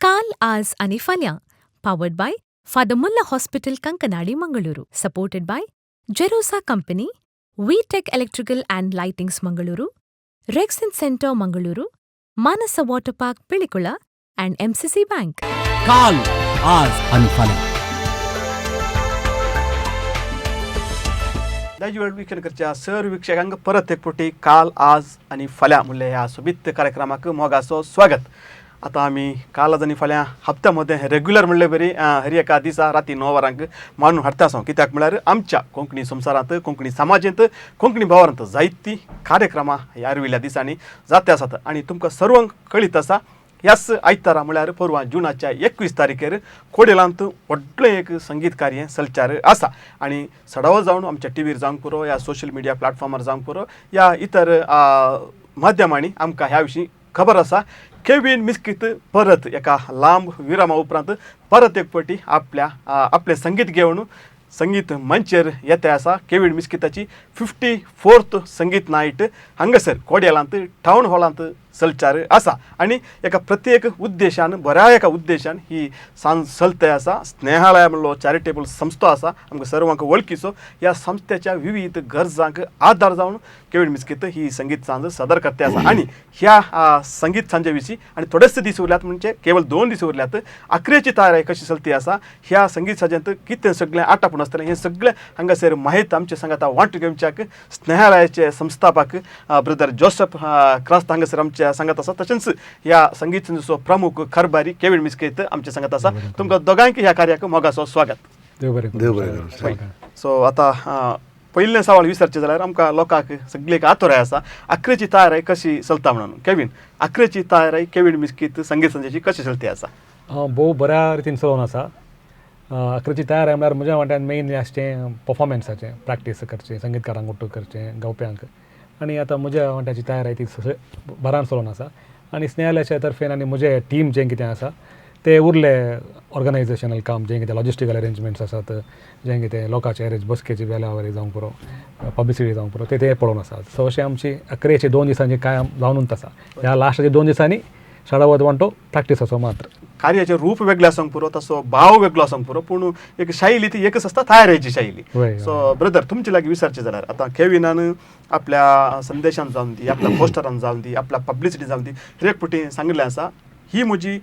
काल, आज आनी फाल्यां, powered by Father Muller Hospital, Kankanady, Mangaluru, supported by Jerosa Company, V Tech Electrical and Lightings, Mangaluru, Rexin Centre, Mangaluru, Manasa Water Park, Pilikula and MCC Bank. काल, आज आणि फाल्यां. दायज वीक्षण करच्या सर वीक्षकांक परत एक फावटी काल, आज आनी फाल्यां म्हणल्यार ह्या सोबीत कार्यक्रमाक मोगाचो स्वागत. आतां आमी काल, आज आनी फाल्यां हप्त्या मदें रेग्युलर म्हणले बरी हर एका दिसा राती 9 वरांक मांडून हाडटा आसा. कित्याक म्हळ्यार आमच्या कोंकणी संवसारांत, कोंकणी समाजेंत, कोंकणी भावारांत जायतीं कार्यक्रमां ह्या आर्विल्ल्या दिसांनी जाते आसात आनी तुमकां सर्वांक कळीत आसा, ह्याच आयतारा म्हळ्यार परवां जुनाच्या 21 तारखेर कोडेलांत व्हडलें एक संगीत कार्य सलचार आसा आनी सडावो जावन आमच्या टिवीर जावंक पुरो, ह्या सोशल मिडिया प्लॅटफॉर्मार जावंक पुरो, या इतर माध्यमांनी आमकां ह्या विशीं खबर आसा. केवीन मिस्कीत परत एका लांब विरामा उपरांत परत एक फावटी आपल्या आपलें संगीत घेवन संगीत मंचेर येते आसा. केवीन मिस्किताची 54th संगीत नायट हांगासर कोडयेलांत टावन हॉलांत सलचार आसा आनी एका प्रत्येक उद्देशान, बऱ्या एका उद्देशान ही सांज चलते आसा. स्नेहालय म्हणलो चॅरिटेबल संस्था आसा, आमकां सर्वांक वळखीचो. ह्या संस्थेच्या विविध गरजांक आदार जावन केवीन मिस्कीत ही संगीत सांज सादर करते आसा आनी ह्या संगीत सांजे विशीं आनी थोडेच दीस उरल्यात, म्हणजे केवळ 2 दीस उरल्यात, आखरेची तयारी कशी चलती आसा, ह्या संगीत सांजेंत कितें सगळें आटापून आसतलें हें सगळें हांगासर माहिती आमच्या सांगाता वांटून घेवच्याक स्नेहालयाचे संस्थापक ब्रदर जोसफ क्रास्त हांगासर आमच्या सांगत आसा. तशेंच ह्या संगीत संस्थेचो प्रमुख कारभारी केवीन मिस्कीत आमच्या सांगत आसा. तुमकां दोगांयक ह्या कार्याक मोगाचो स्वागत. देव बरें करूं. देव बरें करूं. सो आतां पयलें सवाल विचारचें जाल्यार आमकां लोकांक सगळेक आतुराय आसा आखरेची तयारी कशी चलता म्हणून. केवीन, आखरेची तयारी केवीन मिस्कीत संगीत संस्थेची कशी चलती आसा? भोव बऱ्या रितीन चलोवन आसा. आखरेची तयारी म्हळ्यार म्हज्या वांट्यान मेन आसचें पफॉर्मन्साचें प्रॅक्टीस करचें, संगीतकारांक ओट्टू करचें, गावप्यांक. आनी आतां म्हज्या वांट्याची तयारी ती बरान चलोवन आसा आनी स्नेहालयाच्या तर्फेन आनी म्हजें टीम जें कितें आसा ते उरले ऑर्गनायजेशनल काम जें कितें लॉजिस्टिकल अरेंजमेंट्स आसात, जें कितें लोकांचे अरेंज बसकेची वेल्यावरी जावंक पुरो, पब्लिसिटी जावंक पुरो, ते पळोवन आसात. सो अशें आमची अकरेचे 2 दिसांची कांय जावनूच आसा. ह्या लास्टाच्या 2 दिसांनी साडावत वांटो प्रॅक्टिसाचो मात्र. कार्याचें रूप वेगळें आसूंक पुरो, तसो भाव वेगळो आसूंक पुरो, पूण एक शैली ती एकच आसता, तयारेची शैली. सो ब्रदर, तुमचे लागीं विचारचें जाल्यार आतां केविनान आपल्या संदेशान जावन दी, आपल्या पोस्टरान जावन दी, आपल्या पब्लिसिटी जावन दी, हर एक फावटी सांगिल्लें आसा, ही म्हजी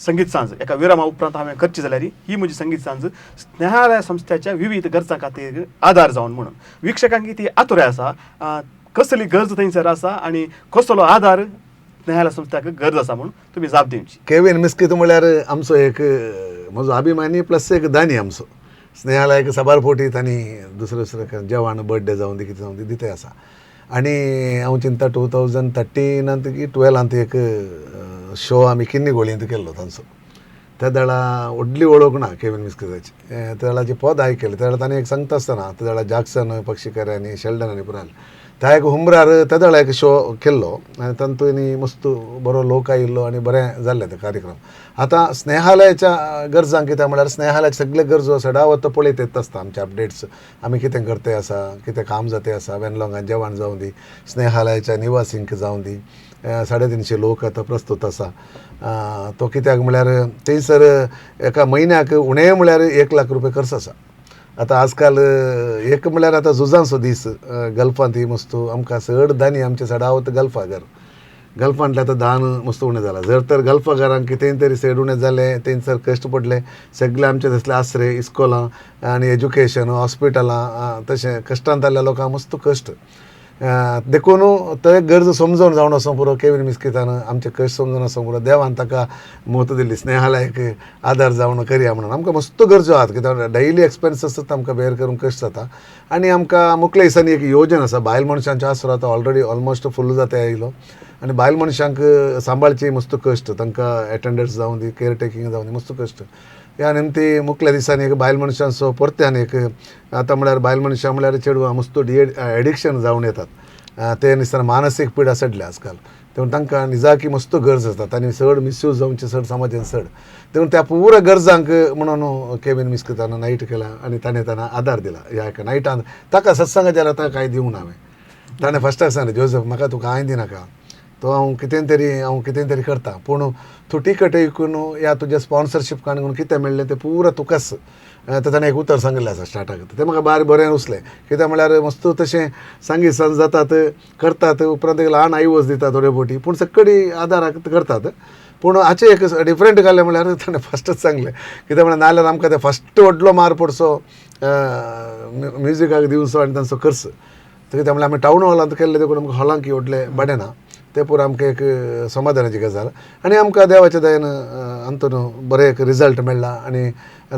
संगीत सांज एका विरामा उपरांत हांवें करची जाल्यार ही म्हजी संगीत सांज स्नेहालय संस्थेच्या विविध गरजां खातीर आदार जावन म्हणून वीक्षकांक ती आतुराय आसा, कसली गरज थंयसर आसा आनी कसलो आदार स्नेहालय संस्थाक गरज आसा म्हणून तुमी जाप दिवची. केवीन मिस्कीत म्हळ्यार आमचो एक म्हजो अभिमानी प्लस एक दानी आमचो. स्नेहालयाक साबार फावटी तांणी दुसरे दुसरे जेवण बर्थडे जावन दी, कितें जावन दी दिते आसा. आनी हांव चिंता 2013 की 12 एक शो आमी किन्नी गोळयेंत केल्लो तांचो. त्या वेळा व्हडली वळख ना केवीन मिस्किताची. त्या वेळाची पद आयकली त्या वेळार तांणी एक सांगता आसतना त्या वेळार जॅक्सन पक्षीकर आनी शेल्डन आनी पुराल त्या एक हुमरार त्या वेळार एक शो केल्लो आनी तातूंत मस्त बरो लोक आयिल्लो आनी बरें जाल्लें ते कार्यक्रम. आतां स्नेहालयाच्या गरजांक कितें म्हळ्यार स्नेहालयाचे सगळे गरजो सदांच तो पळयत येत आसता आमचे अपडेट्स, आमी कितें करते आसा, कितें काम जाते आसा, वेनलॉंगान जेवण जावं दी, स्नेहालयाच्या निवासींक जावं दी, 350 लोक आतां प्रस्तूत आसा. तो कित्याक म्हळ्यार थंयसर एका म्हयन्याक उणें म्हळ्यार 1 लाख रुपया खर्च आसा. आतां आजकाल एक म्हळ्यार आतां झुजांचो दीस, गल्फांत ही मस्त आमकां चड दानी आमचे सदांच गल्फागर, गल्फांतलें आतां दान मस्त उणें जालां. जर तर गल्फागरांक कितेंय तरी चड उणें जालें, थंयसर कश्ट पडले, सगळे आमचे तसले आसरे इस्कोलां आनी एज्युकेशन हॉस्पिटलां तशें कश्टांत जाल्ल्या लोकांक मस्त कश्ट. देखून ते गरज समजून जावन वचोंक पुरो केवीन मिस्कितान आमचे कश्ट समजून वचोंक पुरो, देवान ताका म्हत्व दिल्ली स्नेहालयाक आदार जावन करया म्हणून. आमकां मस्त गरजो आहात कित्याक डेली एक्सपेन्सीस आमकां बेर करूंक कश्ट जाता. आनी आमकां मुखल्या दिसांनी एक योजन आसा, बायल मनशांचो आसरो आतां ऑलरेडी ऑलमोस्ट फुल्ल जाता आयलो आनी बायल मनशांक सांबाळची मस्त कश्ट, तांकां एटेंडन्स जावं दी, केअर टेकींग जावं दी, मस्त कश्ट. ह्या निमती मुखल्या दिसांनी एक बायल मनशांचो परत्यान एक आतां म्हळ्यार बायल मनशां म्हळ्यार चेडवां मस्त एडिक्शन जावन येतात, ते दिसतना मानसीक पिडा चडल्या आजकाल, तेणून तांकां निजाकी मस्त गरज आसता आनी चड मिसयूज जावचे चड समाजान चड, तेणून त्या पुरा गरजांक म्हणून केवीन मिस्कितान नायट केला आनी ताणें ताणें आदार दिला. ह्या एका नायटान ताका सत्संगाचेर आतां कांय दिवंक ना हांवें. ताणें फस्टाक सांगलें, जोजफ म्हाका तूं कांय दिनाका, तो हांव कितें तरी हांव कितें तरी करता पूण तूं टिकट विकून या तुजें स्पॉन्सरशीप काडून कितें मेळ्ळें तें पुरा तुकाच. ताणें एक उतर सांगिल्लें आसा स्टार्टाक, तें म्हाका बारी बरें रुचलें. कित्याक म्हळ्यार मस्त तशें सांगीत सांज जातात करतात, उपरांत एक ल्हान आयवज दिता थोडे फावटी, पूण सकडी आदाराक करतात. पूण हाचें एक डिफरंट घालें म्हळ्यार ताणें फस्टच सांगलें, कित्याक म्हळ्यार नाल्यार आमकां तें फस्ट व्हडलो मार पडचो म्युजिकाक दिवचो आनी तांचो खर्च. कित्याक म्हळ्यार आमी टावन हॉलांत केल्लें देखून आमकां हॉलांक व्हडलें भाडें ना, तें पुरो आमकां एक समाधानाची गजाल. आनी आमकां देवाच्या दयेन अंतून बरें एक रिजल्ट मेळ्ळा आनी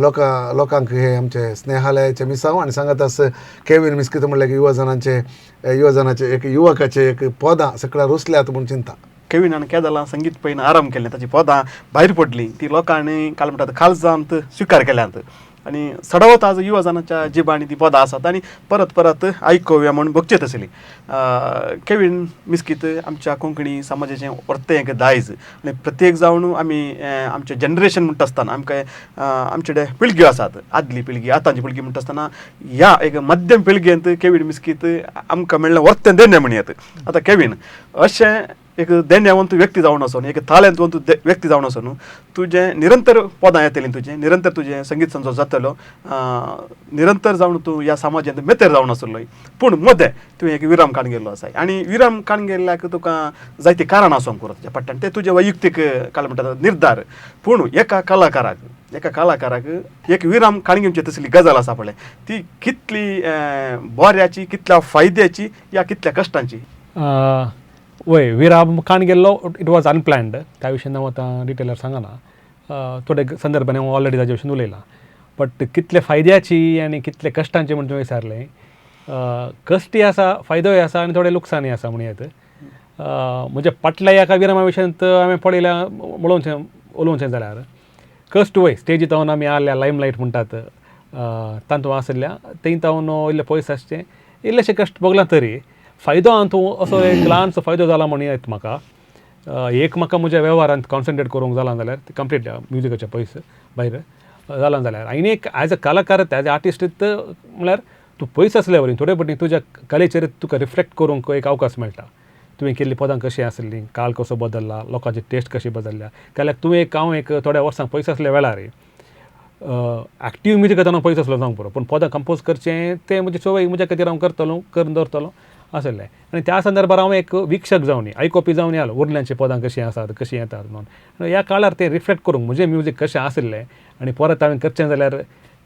लोकांक हे आमचे स्नेहालयाचें मिसांव आनी सांगत आस केवीन मिस्कित म्हणल्यार युवजनाचे एक युवकाचे एक पदां सगळ्या रुचल्यात म्हूण चिंता. केविनान केदलां संगीत पयन आराम केलें, ताची पदां भायर पडलीं, ती लोकांनी काल म्हणटात खालजांत स्विकार केल्यांत आनी सडवत आज युवजनाच्या जिबांनी ती पदां आसात आनी परत परत आयकुया म्हूण बगचे तसली. केवीन मिस्कीत आमच्या कोंकणी समाजाचें वर्तें एक दायज आनी प्रत्येक जावन आमी आमचें जनरेशन म्हणटा आसतना आमकां आमचे कडेन पिळग्यो आसात, आदली पिळगी आतांची पिळगी म्हणटा आसतना ह्या एक मध्यम पिळगेंत केवीन मिस्कीत आमकां मेळ्ळें वर्तें देणें म्हणयत. आतां केवीन अशें एक देण्यावंत व्यक्ती जावन आसून, एक तालेंतवंत व्यक्ती जावन आसून तुजें निरंतर पदां येतलीं, तुजें निरंतर तुजें संगीत संजो जातलो, निरंतर जावन तूं ह्या समाजांत मेतेर जावन आसलो. पूण मदें तुवें एक विराम काडून गेल्लो आसा आनी विराम काडून गेल्ल्याक तुका जायतीं कारणां आसूंक पुरो तुज्या पट्ट्यान, ते तुजे वैयक्तीक काल म्हणटात निर्धार. पूण एका कलाकाराक एक विराम काडून घेवची तसली गजाल आसा पळय, ती कितली बऱ्याची, कितल्या फायद्याची या कितल्या कश्टांची? वय विराम काण गेल्लो it was unplanned, त्या विशयी हांव आतां डिटेलार सांगना, थोडे संदर्भांनी हांव ऑलरेडी ताजे विशीं उलयलां. बट कितले फायद्याची आनी कितले कश्टांची म्हण तुवें विचारलें, कश्टय आसा, फायदोय आसा आनी थोडे लुकसाणय आसा म्हणयत. म्हज्या फाटल्या एका विरामा विशयांत हांवें पळयल्या उलोवचें जाल्यार कश्ट वय स्टेजी तावन आमी आयल्या लायमलायट म्हणटात तातूंत आशिल्ल्या थंय तावन इल्लें पयस आसचें इल्लेशें कश्ट भोगलां तरी फायदो आहा तूं असो एक ल्हानसो फायदो जाला म्हणयत म्हाका. एक म्हाका म्हज्या वेव्हारांत कॉन्सन्ट्रेट करूंक जालां जाल्यार कंप्लीट म्युजिकाच्या पयस भायर जालां जाल्यार आनी एक एज अ कलाकार एज अ आर्टिस्ट म्हळ्यार तूं पयस आसल्या वरी थोडे फावटी तुज्या कलेचेर तुका रिफ्लेक्ट करूंक एक अवकाश मेळटा. तुवें केल्लीं पदां कशीं आसलीं, काळ कसो बदल्ला, लोकांची टेस्ट कशी बदल्ल्या. जाल्यार तूं एक हांव एक थोड्या वर्सां पयस आसल्या वेळार एक्टीव म्युजीक आतां हांव पयस आसलो जावंक पुरो, पूण पदां कंपोज करचें तें म्हजी संवय म्हज्या खातीर हांव करतलो करून दवरतलो आसलें. आनी त्या संदर्भार हांव एक वीक्षक जावन आयकोपी जावन आयलो उरल्यांची पदां कशीं आसात कशीं येतात म्हणून. ह्या काळार तें रिफ्लेक्ट करूंक म्हजें म्युजीक कशें आशिल्लें आनी परत हांवें करचें जाल्यार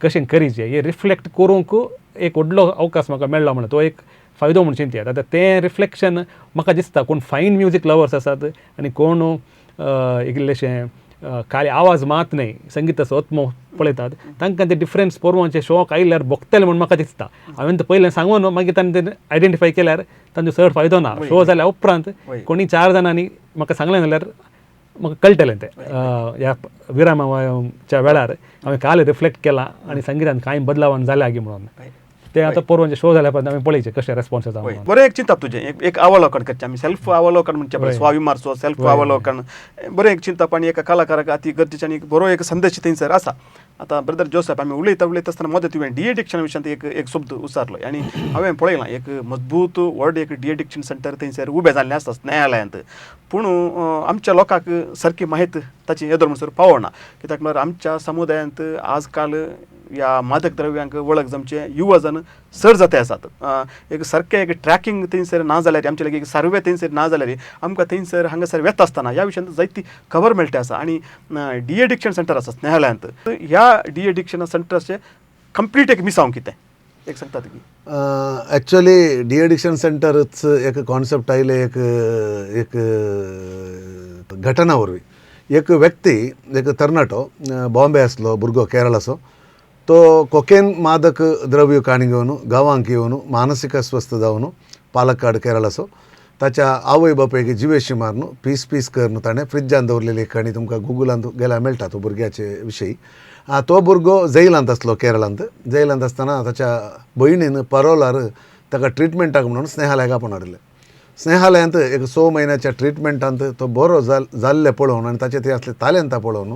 कशें करीचें हें रिफ्लेक्ट करूंक एक व्हडलो अवकाश म्हाका मेळ्ळो म्हणून तो एक फायदो म्हूण चिंतया. आतां तें रिफ्लेक्शन म्हाका दिसता कोण फायन म्युजीक लवर्स आसात आनी कोण इल्लेशें कांय आवाज मात न्हय संगिताचो आत्मो पळयतात तांकां ते डिफरन्स पळोवपाचें शौक आयल्यार भोगतले म्हूण म्हाका दिसता. हांवें तें पयलें सांगून मागीर तांणी तें आयडेंटिफाय केल्यार तांचो चड फायदो ना. शो जाल्या उपरांत कोणी 4 जाणांनी म्हाका सांगलें जाल्यार म्हाका कळटलें तें ह्या विरामाच्या वेळार हांवें काल रिफ्लेक्ट केलां आनी संगितान कांय बदलावान जाल्या म्हणून ते आतां पळोवचें शो जाल्या उपरांत आमी पळयचें कशें रेस्पॉन्स येता. बरें एक चिंतप तुजें एक अवलोकन करचें आमी सेल्फ अवलोकन म्हणचें पळय, स्वाविमार्सो सेल्फ अवलोकन बरें एक चिंतप आनी एका कलाकाराक अती गरजेचें आनी एक बरो एक संदेश थंयसर आसा. आतां ब्रदर जोसेफ आमी उलयता उलयता आसतना मदें तुवें डी एडिक्शन विशयांत एक एक शब्द उच्चारलो आनी हांवें पळयलां एक मजबूत व्हड एक डी एडिक्शन सेंटर थंयसर उबें जाल्लें आसता न्यायालयांत, पूण आमच्या लोकांक सारकी म्हायती ताची येदोळ म्हणसर पावना. कित्याक म्हळ्यार आमच्या समुदायांत आजकाल ह्या मादक द्रव्यांक वळख जमचे युवजन चड जाते आसात. एक सारकें एक ट्रॅकिंग थंयसर ना जाल्यार आमचे लागीं एक सर्वे थंयसर ना जाल्यार आमकां थंयसर हांगासर वेता आसतना ह्या विशयांत जायती खबर मेळटा आसा. आनी डी एडिक्शन सेंटर आसा स्नेहालयांत, ह्या डी एडिक्शन सेंटराचें कंप्लीट एक मिसांव कितें एक सांगता तुमी? एक्चुअली डी एडिक्शन सेंटरच एक कॉन्सेप्ट आयलें एक एक घटना वरवीं. एक व्यक्ती एक तरणाटो बॉम्बे आसलो भुरगो केरळाचो, तो कोकेन मादक द्रव्य काणी घेवन गांवांक येवन मानसीक अस्वस्थ जावन पालक्काड केरळाचो ताच्या आवय बापायक जिवेशी मारून पीस पीस करून ताणें फ्रिजान दवरलेली काणी तुमकां गुगलांत गेल्यार मेळटा तो भुरग्याचे विशयी. तो भुरगो जैलांत आसलो केरळांत. जैलांत आसतना ताच्या भयणीन परोलार ताका ट्रिटमेंटाक म्हणून स्नेहालयाक आपोवन हाडिल्लें. स्नेहालयांत एक 6 म्हयन्याच्या ट्रिटमेंटांत तो बरो जाल्लें पळोवन आनी ताचे थंय आसले तालेंतां पळोवन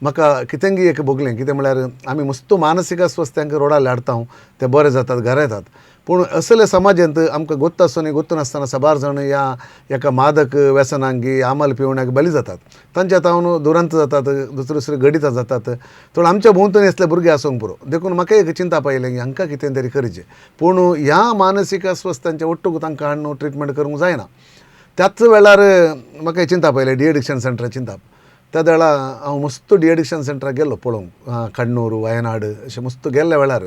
म्हाका कितेंगी एक भोगलें. कितें म्हळ्यार आमी मस्तो मानसीक अस्वस्थ्यांक रोडार हाडटा, ते बरे जातात, घरा येतात. पूण असले समाजांत आमकां गोत्त आसून गोत्त नासतना साबार जाण ह्या एका मादक व्यसनांक आमल पिवण्याक बली जातात, तांच्या तावन दुरांत जातात, दुसरे दुसरे गडितां जातात. पूण आमच्या भोंवतणी असले भुरगे आसूंक पुरो. देखून म्हाका एक चिंता पायलें की हांकां कितें तरी करचें. पूण ह्या मानसीक अस्वस्थांच्या ओट्टूक तांकां हाडून ट्रिटमेंट करूंक जायना. त्याच वेळार म्हाका चिंता पयलें डिएडिक्शन सेंटर चिंताप. त्या वेळा हांव मस्त डिएडिक्शन सेंटराक गेलो पळोवंक, कण्णूर वयनाड अशें मस्त गेल्ल्या वेळार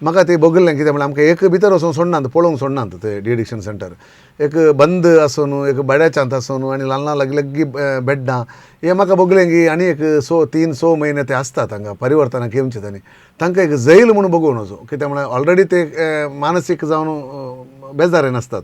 म्हाका तें बगल्लें. कितें म्हळ्यार आमकां एक भितर वचून सोडनात, पळोवंक सोडनात. ते डिएडिक्शन सेंटर एक बंद आसून, एक बड्याच्यांत आसून आनी ल्हान ल्हान लागीं लागीं बेड्डां हें म्हाका बगलें की आनी एक 3-6 म्हयने ते आसतात हांगा परिवर्तनाक येवचें तांणी तांकां एक जैल म्हणून बगोवन वचूं. कित्याक म्हळ्यार ऑलरेडी ते मानसीक जावन बेजारेन आसतात,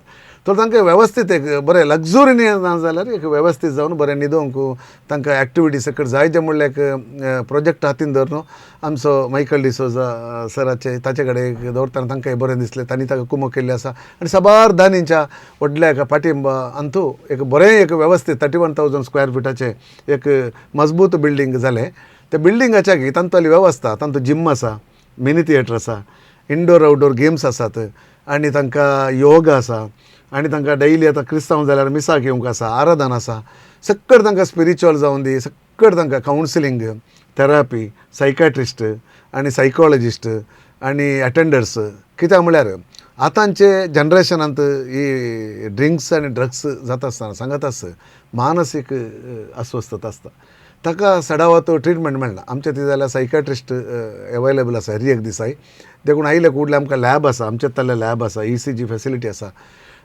तर तांकां वेवस्थीत एक बरें लग्जुरी ना जाल्यार एक वेवस्थीत जावन बरें न्हिदोवंक तांकां एक्टिविटी सकट जाय जें म्हणल्यार एक प्रोजेक्ट हातीन धरून आमचो मायकल डिसोजा सराचे ताचे कडेन दवरतना तांकां बरें दिसलें, तांणी ताका कुमक केल्ली आसा. आनी साबार दानींच्या व्हडल्या एका पाटिंबा अंतू एक बरें एक वेवस्थीत 31,000 स्क्वेअर फिटाचें एक मजबूत बिल्डींग जालें. त्या बिल्डिंगाच्या तांतली वेवस्था, तांचो जिम आसा, मिनी थिएटर आसा, इनडोर आवटडोर गेम्स आसात आनी तांकां योगा आसा आनी तांकां डेली आतां क्रिस्तांव जाल्यार मिसाक येवंक आसा, आराधन आसा, सक्कड तांकां स्पिरिच्युअल जावन दी, सक्कड तांकां कावन्सिलींग, थेरपी, सायकाट्रिस्ट आनी सायकोलॉजिस्ट आनी अटेंडर्स. कित्याक म्हळ्यार आतांचे जनरेशनांत ही ड्रिंक्स आनी ड्रग्स जाता आसतना सांगत आस मानसीक अस्वस्थता आसता, ताका सडावत ट्रिटमेंट मेळना. आमच्या थंय जाल्यार सायकाट्रिस्ट एवेलेबल आसा हर एक दिसाय. देखून आयले कुडले आमकां लॅब आसा, आमच्या तले लॅब आसा, ECG facility आसा.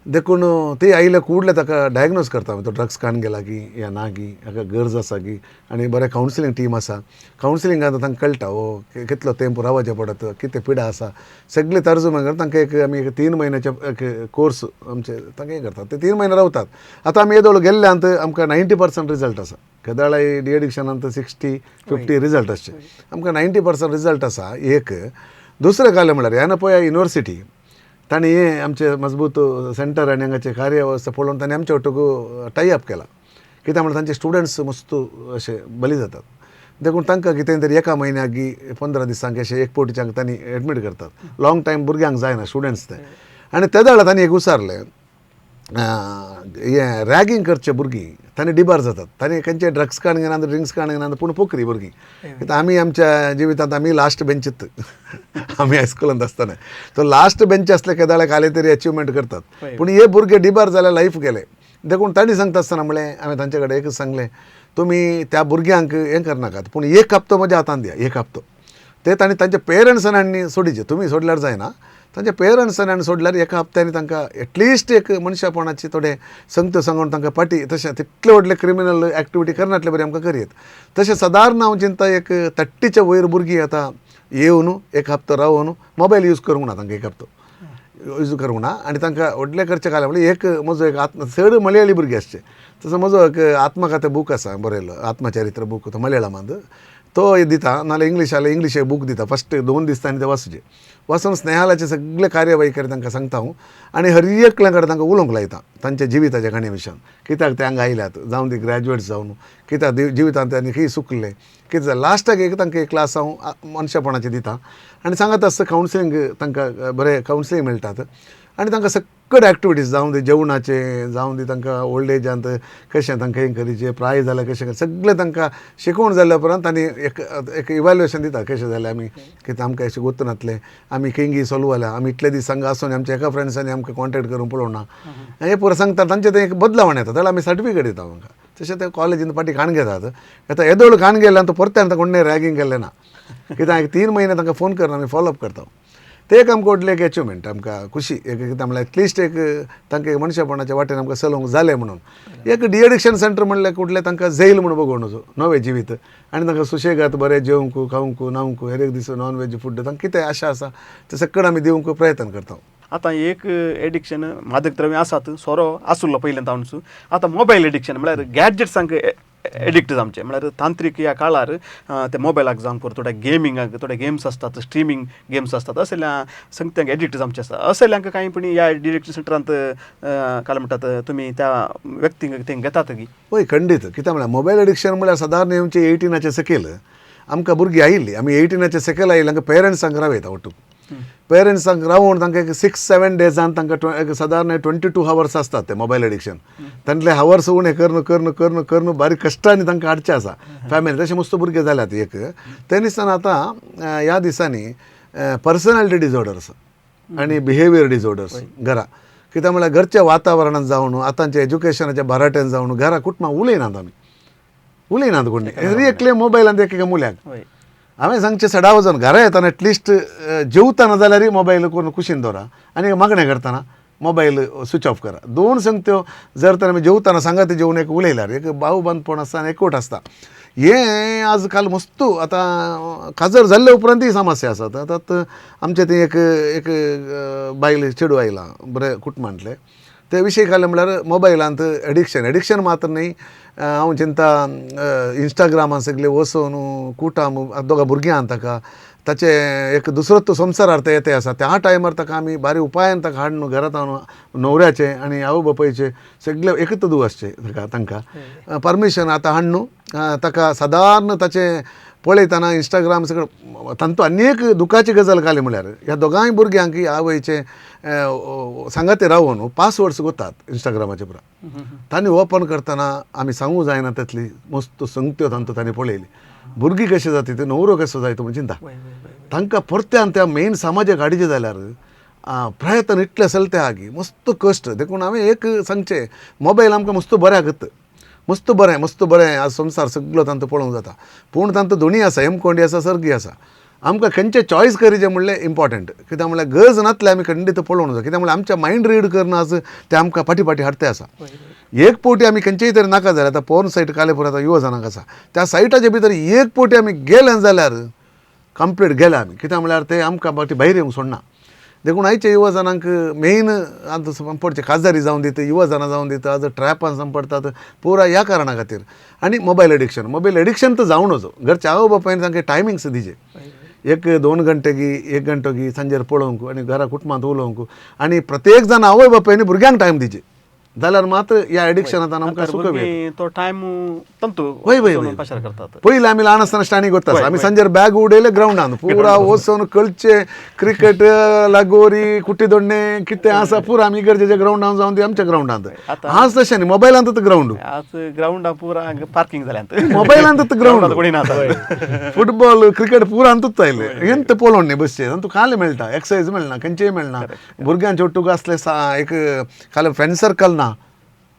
देखून ती आयले कुडले ताका डायग्नोज करता, तो ड्रग्स खावन गेला की या ना की, हाका गरज आसा की. आनी बरें कावन्सिलींग टीम आसा, कावन्सिलिंगान तांकां कळटा हो कितलो तेंप रावचें पडत, कितें पिडा आसा, सगळें तर्जुमा करून तांकां एक आमी एक 3 म्हयन्याचे एक कोर्स आमचे तांकां हें करतात, ते 3 म्हयने रावतात. आतां आमी येदोळ गेल्ल्यांत आमकां 90% रिजल्ट आसा. केदळाय डिएडिक्शनांत 60-50 रिजल्ट आसचे, आमकां 90% रिजल्ट आसा. एक दुसरें कालें म्हळ्यार ह्यान पळय युनिवर्सिटी तांणी हें आमचें मजबूत सेंटर आनी हांगाचें कार्यवेवस्था पळोवन तांणी आमच्या वटूक टाय अप केला. कित्याक म्हळ्यार तांचे स्टुडंट्स मस्त अशे बली जातात, देखून तांकां कितें तरी एका म्हयन्याक की 15 दिसांक अशें एक फावटीच्यांक तांणी एडमीट करतात. लॉंग टायम भुरग्यांक जायना स्टुडंट्स ते. आनी ते वेळार तांणी एक विचारलें, हें रॅगिंग करचे भुरगीं तांणी डिबार जातात, तांणी खंयचे ड्रग्स काण घेनात, ड्रिंक्स काण घेनात, पूण पोकरी भुरगीं. कित्याक आमी आमच्या जिवितांत आमी लास्ट बेंचीत आमी हायस्कुलांत आसतना तो लास्ट बेंच आसले केदाळे काले तरी अचिवमेंट करतात, पूण हे भुरगे डिबार जाल्यार लायफ गेले. देखून तांणी सांगता आसतना म्हणलें हांवें तांचे कडेन एकच सांगलें, तुमी त्या भुरग्यांक हें करनाकात, पूण एक हप्तो म्हज्या हातान दिया, एक हप्तो ते तांणी तांच्या पेरंट्सान आनी सोडीचे, तुमी सोडल्यार जायना, तांच्या पेरंट्सान आनी सोडल्यार एका हप्त्यानी तांकां एटलिस्ट एक मनशापणाची थोडें संगत सांगून तांकां पाटी तशें तितले व्हडले क्रिमिनल एक्टिविटी करनातले बरें आमकां करयेत. तशें सदारण हांव चिंता एक 30च्या वयर भुरगीं आतां येवन एक हप्तो रावन मोबायल यूज करूंक ना, तांकां एक हप्तो यूज करूंक ना. आनी तांकां व्हडले खर्चे घाले म्हणल्यार एक म्हजो एक आत्म चड मलयाळी भुरगीं आसचे, तसो म्हजो एक आत्मकथा बूक आसा बरयल्लो, आत्मचरित्र बूक, तो मलयाळमांत तो दिता, नाल्यार इंग्लीश जाल्यार इंग्लीश एक बूक दिता. फस्ट 2 दीस तांणी ते वाचचे, वाचून स्नेहालाचे सगळे कार्यवाही करी तांकां सांगता हांव आनी हर एकल्या कडेन तांकां उलोवंक लायता तांच्या जिविताच्या काणी विशयान, कित्याक ते हांगा आयल्यात, जावन ती ग्रॅज्युएट जावन कित्याक जिवितांत तांणी खंय चुकलें कितें जालें. लास्टाक एक तांकां एक क्लास हांव मनशापणाची दिता आनी सांगत आसता कावन्सिलींग तांकां बरें कावन्सिलींग मेळटात आनी तांकां सगळे एक्टिविटीज जावं दी जेवणाचें, जावं दी तांकां ओल्ड एजांत कशें तांकां हें करीचें, प्राय जाल्यार कशें, सगळें तांकां शिकोवन जाल्या उपरांत तांणी एक एक इवेल्युएशन दिता कशें जालें आमी कितें आमकां अशें गोत्त नातलें, आमी खंय सोल्व जाल्या, आमी इतले दीस हांगा आसून आमच्या एका फ्रेंड्सांनी आमकां कॉन्टेक्ट करून पळोवंक ना, हें पुरो सांगता तांचें तें एक बदलावण येता. जाल्यार आमी सर्टिफिकेट दिता तांकां. तशें ते कॉलेजीन फाटीं काण घेतात, आतां येदोळ काण गेल्यान तो परते आतां कोणें रॅगिंग केल्लें ना, कित्याक 3 म्हयने तांकां फोन करून आमी फॉलोअप करता. ते एक आमकां व्हडलें एक एचिवमेंट, आमकां खुशी एक कितें म्हणल्यार एटलिस्ट एक तांकां एक मनशापणाच्या वाटेन आमकां चलोवंक जालें म्हणून. एक डिएडिक्शन सेंटर म्हणल्यार कुडलें तांकां जेल म्हूण बगोवन वचूं नवें जिवीत आनी तांकां सुशेगाद बरें जेवंक, खावंक, न्हावंक, हर एक दीस नॉन वेज फूड तांकां कितें आशा आसा तें सगळें आमी दिवंक प्रयत्न करता. आतां एक एडिक्शन मादक द्रव्यां आसात, सोरो आसुल्लो पयलीं तावनच, आतां मोबायल एडिक्शन म्हळ्यार गॅजेट्सांक एडिक्ट जावचें, म्हळ्यार तांत्रीक ह्या काळार ते मोबायलाक जावंक पुरो, थोड्या गेमिंगाक, थोडे गेम्स आसतात, स्ट्रिमींग गेम्स आसतात, असल्या संगत्यांक एडिक्ट जावचे आसता. असल्यांक कांय पणी ह्या डिएडिक्शन सेंटरांत काय म्हणटात तुमी त्या व्यक्तींक ते घेतात की? हय खंडीत. कित्याक म्हळ्यार मोबायल एडिक्शन म्हळ्यार सादारण येवचे 18 सकयल आमकां भुरगीं आयिल्लीं आमी 18 सकयल आयिल्ली आमकां पेरंट्सांक रावयता ಒಟ್ಟು पेरंट्सांक रावोन तांकां एक 6-7 डेजान तांकां एक सादारण 22 हवर्स आसतात ते मोबायल एडिक्शन तांतले हवर्स उणें करून करून करून करून बारीक कश्टांनी तांकां हाडचें आसा फॅमिली तशें मस्त भुरगे जाल्यात एक ते दिसतना आतां ह्या दिसांनी पर्सनॅलिटी डिसऑर्डर्स आनी बिहेवियर डिसऑर्डर्स घरा कित्याक म्हळ्यार घरच्या वातावरणांत जावन आतांच्या एज्युकेशनाच्या भराट्यान जावन घरा कुटुंबां उलयनात आमी उलयनात कोण एकले मोबायलान एक एका मुल्याक हांवें सांगचें सडा वचून घरा येतना एटलिस्ट जेवताना जाल्यारय मोबायल करून कुशीन दवरा आनी मागणें करतना मोबायल स्विच ऑफ करा दोन संगत्यो जर तर आमी जेवताना सांगात जेवन एक उलयल्यार एक भाव बांदपण आसता आनी एकवट आसता हें आज काल मस्त आतां काजर जाल्ले उपरांतय समस्या आसात आतां आमचें थंय एक एक बायल चेडूं आयलां बरें कुटुंबांतलें ते विशय काडले म्हणल्यार मोबायलांत एडिक्शन एडिक्शन मात्र न्ही हांव चिंता इंस्टाग्रामान सगळे वचून कुटाम दोगां भुरगीं आहा ताका ताचे एक दुसरोच तो संवसारार ते येते आसा त्या टायमार ताका आमी बारीक उपायान ताका हाडून घरांत हाडून न्हवऱ्याचे आनी आवय बापायचे सगळे एकच दूख आसचे ताका तांकां परमिशन आतां हाडून ताका सादारण ताचें पळयतना इंस्टाग्राम सगळें तांतू आनी एक दुखाची गजाल घाली म्हळ्यार ह्या दोगांय भुरग्यांक आवयचे सांगाते रावन पासवर्ड्स गोतात इंस्टाग्रामाचे पुरा तांणी ओपन करतना आमी सांगूं जायना तसली मस्त संगत्यो तांतू तांणी पळयली भुरगीं कशें जाता ते न्हवरो कसो जायत म्हण चिंता तांकां परत्यान त्या मेन समाजाक हाडचें जाल्यार प्रयत्न इतले आसल ते आगी मस्त कश्ट देखून हांवें एक सांगचें मोबायल आमकां मस्त बऱ्याक मस्त बरें मस्त बरें आज संवसार सगळो तांचो पळोवंक जाता पूण तांचो दोनी आसा हेमकोंडी आसा सर्गी आसा आमकां खंयचें चॉयस करीचें म्हणलें इम्पॉर्टंट कित्याक म्हणल्यार गरज नासलें आमी खंडीत पळोवंक जाय कित्याक म्हणल्यार आमच्या मायंड रीड करून आज तें आमकां फाटीं फाटीं हाडते आसा एक पोटी आमी खंयचेय तरी नाका जाल्यार आतां पोर्न सायट कालेपूर आतां युवा जाणांक आसा त्या सायटाच्या भितर एक पोटी आमी गेले जाल्यार कंप्लीट गेले आमी कित्याक म्हणल्यार ते आमकां फाटीं भायर येवंक सोडना देखून आयच्या युवा जाणांक मेन आतां सांपडचे काजारी जावन दिता युवा जाणां जावन दिता आज ट्रॅपान सांपडटात पुरा ह्या कारणा खातीर आनी मोबायल एडिक्शन मोबायल एडिक्शन तर जावं नजो घरच्या आवय बापायन तांकां टायमिंग्स दिजे 1-2 घंटे गी 1 घंटो गी सांजेर पळोवंक आनी घरा कुटुंबांत उलोवंक आनी प्रत्येक जाण आवय बापायन भुरग्यांक टायम दिजे जाल्यार मात्र ह्या एडिक्शनांत आमकां सुख तो टायम तंतू वय वय वय पाशार करतात पयलीं आमी ल्हान आसतना स्टाणीक वता आमी सांजेर बॅग उडयले ग्रावंडान पुरा वचून कळचे क्रिकेट लागोरी कुट्टी दोडणे कितें आसा पुरा आमी गरजेच्या ग्रावंडान जावन ती आमच्या ग्रावंडांत आज तशें न्ही मोबायलांत ग्रावंड आज ग्रावंडा पुरा पार्किंग जाल्यात मोबायलांत ग्रावंड कोणी ना फुटबॉल क्रिकेट पुरा अंतूच आयले हें पळोवन न्ही बसचे तांतू खाले मेळटा एक्सरसायज मेळना खंयचेय मेळना भुरग्यांचे ಒಟ್ಟುಗು असले एक खाले फ्रेंड सर्कल ना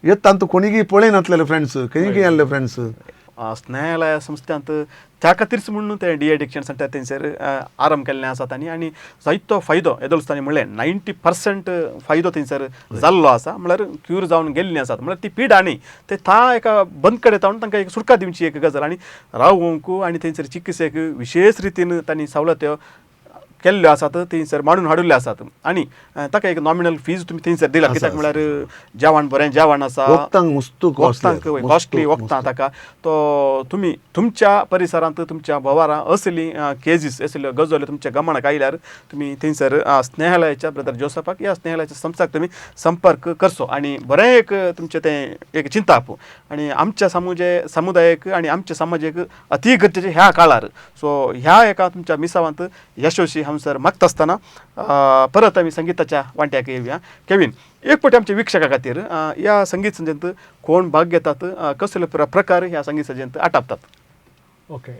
येत तांतू कोणीगी पळयनातलेले फ्रेंड्स खंयगी आसले फ्रेंड्स स्नेहालय संस्थांत त्या खातीरच म्हणून ते डी एडिक्शन सेंटर तेंचेर आरंभ केल्लें आसा तांणी आनी जायतो फायदो येदोळच तांणी म्हणलें 90% फायदो थंयसर जाल्लो आसा म्हळ्यार क्यूर जावन गेल्लीं आसात म्हळ्यार ती पिडा न्ही ते था एका बंद कडेन तावन तांकां एक सुटका दिवची एक गजाल आनी रावंक आनी थंयसर चिकित्सेक विशेश रितीन तांणी सवलत्यो केल्ल्यो आसात थंयसर मांडून हाडिल्ल्यो आसात आनी ताका एक नॉमिनल फीज तुमी थंयसर दिला कित्याक म्हळ्यार जेवण बरें जेवण आसा वखदांक मस्त वखदांक कॉस्टली वखदां ताका तो तुमी तुमच्या परिसरांत तुमच्या भोवारां असली केजीस असल्यो गजाली तुमच्या गमनाक आयल्यार तुमी थंयसर स्नेहालयाच्या ब्रदर जोसफाक ह्या स्नेहालयाच्या संस्थाक तुमी संपर्क करचो आनी बरें एक तुमचें तें एक चिंताप आनी आमच्या समुदायेक आनी आमच्या समाजेक अती गरजेचें ह्या काळार सो ह्या एका तुमच्या मिसावांत यशस्वी हांसर मागता आसतना परत आमी संगीताच्या वांट्याक येवया. केवीन एक पटी आमच्या वीक्षका खातीर ह्या संगीत संजेंत कोण भाग घेतात कसले प्रकार ह्या संगीत संजेंत आटापतात? ओके